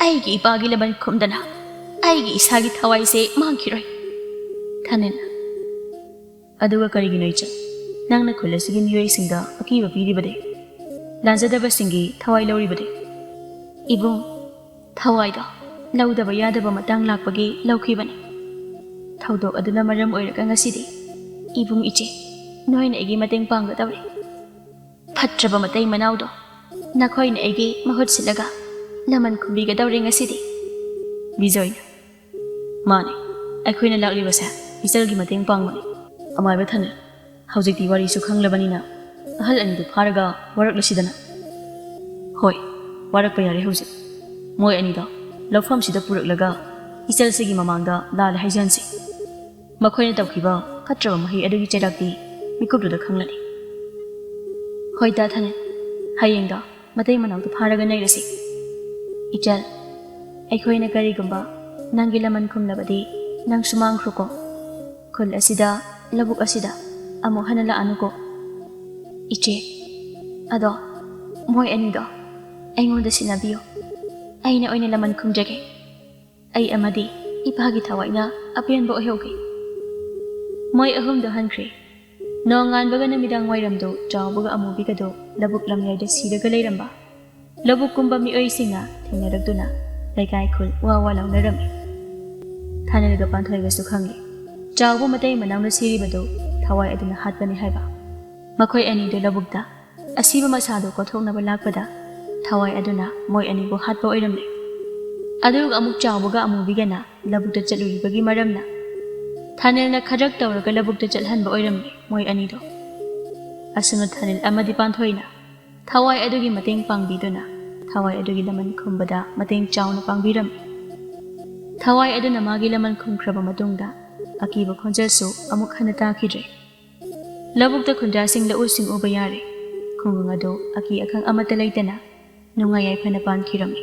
ꯑꯩꯒꯤ ꯏꯄꯥꯒꯤ ꯂꯃꯟ ꯈꯨꯝꯗꯅ ꯑꯩꯒꯤ ꯏꯁꯥꯒꯤ ꯊꯋꯥꯏꯁꯦ ꯃꯥꯡꯈꯤꯔꯣꯏ"꯫ ꯊꯥꯅꯤꯜ: "ꯑꯗꯨꯒ ꯀꯔꯤꯒꯤꯅꯣ ꯏꯆꯟ, ꯅꯪꯅ ꯈꯨꯜ ꯑꯁꯤꯒꯤ ꯃꯤꯑꯣꯏꯁꯤꯡꯗ ꯑꯀꯤꯕ ꯄꯤꯔꯤꯕꯗꯤ? ꯂꯥꯟꯖꯗꯕꯁꯤꯡꯒꯤ ꯊꯋꯥꯏ ꯂꯧꯔꯤꯕꯗꯤ?" "ꯏꯕꯨꯡ, ꯊꯋꯥꯏꯗꯣ ꯂꯧꯗꯕ ꯌꯥꯗꯕ ꯃꯇꯥꯡ ꯂꯥꯛꯄꯒꯤ ꯂꯧꯈꯤꯕꯅꯤ꯫ ꯊꯧꯗꯣꯛ ꯑꯗꯨꯅ ꯃꯔꯝ ꯑꯣꯏꯔꯒ ꯉꯁꯤꯗꯤ ꯏꯕꯨꯡ, ꯏꯆꯦ, ꯅꯣꯏꯅ ꯑꯩꯒꯤ ꯃꯇꯦꯡ ꯄꯥꯡꯒꯗꯧꯔꯤ꯫ ꯐꯠꯇ꯭ꯔꯕ ꯃꯇꯩ ꯃꯅꯥꯎꯗꯣ ꯅꯈꯣꯏꯅ ꯑꯩꯒꯤ ꯃꯍꯨꯠ ꯁꯤꯜꯂꯒ ꯂꯃꯟ ꯈꯨꯝꯕꯤꯒꯗꯧꯔꯦ ꯉꯁꯤꯗꯤ"꯫ ꯕꯤꯖꯣꯏꯅ: "ꯃꯥꯅꯦ, ꯑꯩꯈꯣꯏꯅ ꯂꯥꯛꯂꯤꯕꯁꯦ ꯏꯆꯜꯒꯤ ꯃꯇꯦꯡ ꯄꯥꯡꯕꯅꯤ꯫ ꯑꯃꯥꯏꯕ ꯊꯥꯅꯤꯜ, ꯍꯧꯖꯤꯛꯇꯤ ꯋꯥꯔꯤꯁꯨ ꯈꯪꯂꯕꯅꯤꯅ ꯑꯍꯜ ꯑꯅꯤꯗꯨ ꯐꯥꯔꯒ ꯋꯥꯔꯛꯂꯁꯤꯗꯅ"꯫ "ꯍꯣꯏ, ꯋꯥꯔꯛꯄ ꯌꯥꯔꯦ ꯍꯧꯖꯤꯛ꯫ ꯃꯣꯏ ꯑꯅꯤꯗꯣ ꯂꯧꯐꯝꯁꯤꯗ ꯄꯨꯔꯛꯂꯒ ꯏꯆꯜꯁꯤꯒꯤ ꯃꯃꯥꯡꯗ ꯂꯥꯜꯂꯦ ꯍꯥꯏꯖꯍꯟꯁꯤ꯫ ꯃꯈꯣꯏꯅ ꯇꯧꯈꯤꯕ ꯐꯠꯇ꯭ꯔꯕ ꯃꯍꯩ ꯑꯗꯨꯒꯤ ꯆꯩꯔꯥꯛꯇꯤ ꯃꯤꯀꯨꯞꯇꯨꯗ ꯈꯪꯂꯅꯤ"꯫ "ꯍꯣꯏ ꯇꯥ ꯊꯥꯅꯤꯜ, ꯍꯌꯦꯡꯗꯣ ꯃꯇꯩ ꯃꯅꯥꯎꯗꯨ ꯐꯥꯔꯒ ꯅꯩꯔꯁꯤ꯫ ꯏꯆꯜ, ꯑꯩꯈꯣꯏꯅ ꯀꯔꯤꯒꯨꯝꯕ ꯅꯪꯒꯤ ꯂꯃꯟ ꯈꯨꯝꯂꯕꯗꯤ ꯅꯪꯁꯨ ꯃꯥꯡꯈ꯭ꯔꯣꯀꯣ꯫ ꯈꯨꯜ ꯑꯁꯤꯗ, ꯂꯧꯕꯨꯛ ꯑꯁꯤꯗ ꯑꯃꯨꯛ ꯍꯟꯅ ꯂꯥꯛꯑꯅꯨꯀꯣ꯫ ꯏꯆꯦ, ꯑꯗꯣ ꯃꯣꯏ ꯑꯅꯤꯗꯣ ꯑꯩꯉꯣꯟꯗ ꯁꯤꯟꯅꯕꯤꯌꯨ꯫ ꯑꯩꯅ ꯑꯣꯏꯅ ꯂꯃꯟ ꯈꯨꯝꯖꯒꯦ꯫ ꯑꯩ ꯑꯃꯗꯤ ꯏꯄꯥꯒꯤ ꯊꯋꯥꯏꯅ ꯑꯄꯦꯟꯕ ꯑꯣꯏꯍꯧꯒꯦ"꯫ ꯃꯣꯏ ꯑꯍꯨꯝꯗꯣ ꯍꯟꯈ꯭ꯔꯦ꯫ ꯅꯣꯡꯉꯥꯟꯕꯒ ꯅꯨꯃꯤꯗꯥꯡ ꯋꯥꯏꯔꯝꯗꯣ ꯆꯥꯎꯕꯒ ꯑꯃꯨꯕꯤꯒꯗꯣ ꯂꯧꯕꯨꯛ ꯂꯝꯌꯥꯏꯗ ꯁꯤꯔꯒ ꯂꯩꯔꯝꯕ꯫ ꯂꯧꯕꯨꯛ ꯀꯨꯝꯕ ꯃꯤꯑꯣꯏꯁꯤꯡꯅ ꯊꯦꯡꯅꯔꯛꯇꯨꯅ ꯂꯩꯀꯥꯏ ꯈꯨꯜ ꯋꯥ ꯋꯥ ꯂꯥꯎꯅꯔꯝꯃꯤ꯫ ꯊꯥꯅꯤꯜꯒ ꯄꯥꯟꯊꯣꯏꯒꯁꯨ ꯈꯪꯂꯦ, ꯆꯥꯎꯕ ꯃꯇꯩ ꯃꯅꯥꯎꯅ ꯁꯤꯔꯤꯕꯗꯨ ꯊꯋꯥꯏ ꯑꯗꯨꯅ ꯍꯥꯠꯄꯅꯤ ꯍꯥꯏꯕ꯫ ꯃꯈꯣꯏ ꯑꯅꯤꯗꯨ ꯂꯧꯕꯨꯛꯇ ꯑꯁꯤꯕ ꯃꯁꯥꯗꯨ ꯀꯣꯊꯣꯛꯅꯕ ꯂꯥꯛꯄꯗ ꯊꯋꯥꯏ ꯑꯗꯨꯅ ꯃꯣꯏ ꯑꯅꯤꯕꯨ ꯍꯥꯠꯄ ꯑꯣꯏꯔꯝꯂꯦ꯫ ꯑꯗꯨꯒ ꯑꯃꯨꯛ ꯆꯥꯎꯕꯒ ꯑꯃꯨꯕꯤꯒꯅ ꯂꯧꯕꯨꯛꯇ ꯆꯠꯂꯨꯔꯤꯕꯒꯤ ꯃꯔꯝꯅ ꯊꯥꯅꯤꯜꯅ ꯈꯗ꯭ꯔꯛ ꯇꯧꯔꯒ ꯂꯧꯕꯨꯛꯇ ꯆꯠꯍꯟꯕ ꯑꯣꯏꯔꯝꯃꯤ ꯃꯣꯏ ꯑꯅꯤꯗꯣ꯫ ꯑꯁꯨꯝꯅ ꯊꯥꯅꯤꯜ ꯑꯃꯗꯤ ꯄꯥꯟꯊꯣꯏꯅ ꯊꯋꯥꯏ ꯑꯗꯨꯒꯤ ꯃꯇꯦꯡ ꯄꯥꯡꯕꯤꯗꯨꯅ ꯊꯋꯥꯏ ꯑꯗꯨꯒꯤ ꯂꯃꯟ ꯈꯨꯝꯕꯗ ꯃꯇꯦꯡ ꯆꯥꯎꯅ ꯄꯥꯡꯕꯤꯔꯝꯃꯤ꯫ ꯊꯋꯥꯏ ꯑꯗꯨꯅ ꯃꯥꯒꯤ ꯂꯃꯟ ꯈꯨꯝꯈ꯭ꯔꯕ ꯃꯇꯨꯡꯗ ꯑꯀꯤꯕ ꯈꯣꯟꯖꯦꯜꯁꯨ ꯑꯃꯨꯛ ꯍꯟꯅ ꯇꯥꯈꯤꯗ꯭ꯔꯦ꯫ ꯂꯧꯕꯨꯛꯇ ꯈꯨꯟꯗ꯭ꯔꯥꯁꯤꯡ ꯂꯧꯎ ꯁꯤꯡꯎꯕ ꯌꯥꯔꯦ꯫ ꯈꯨꯡꯒꯪ ꯑꯗꯨ ꯑꯀꯤ ꯑꯈꯪ ꯑꯃꯠꯇ ꯂꯩꯇꯅ ꯅꯨꯡꯉꯥꯏ ꯌꯥꯏꯐꯅ ꯄꯥꯟꯈꯤꯔꯝꯃꯤ꯫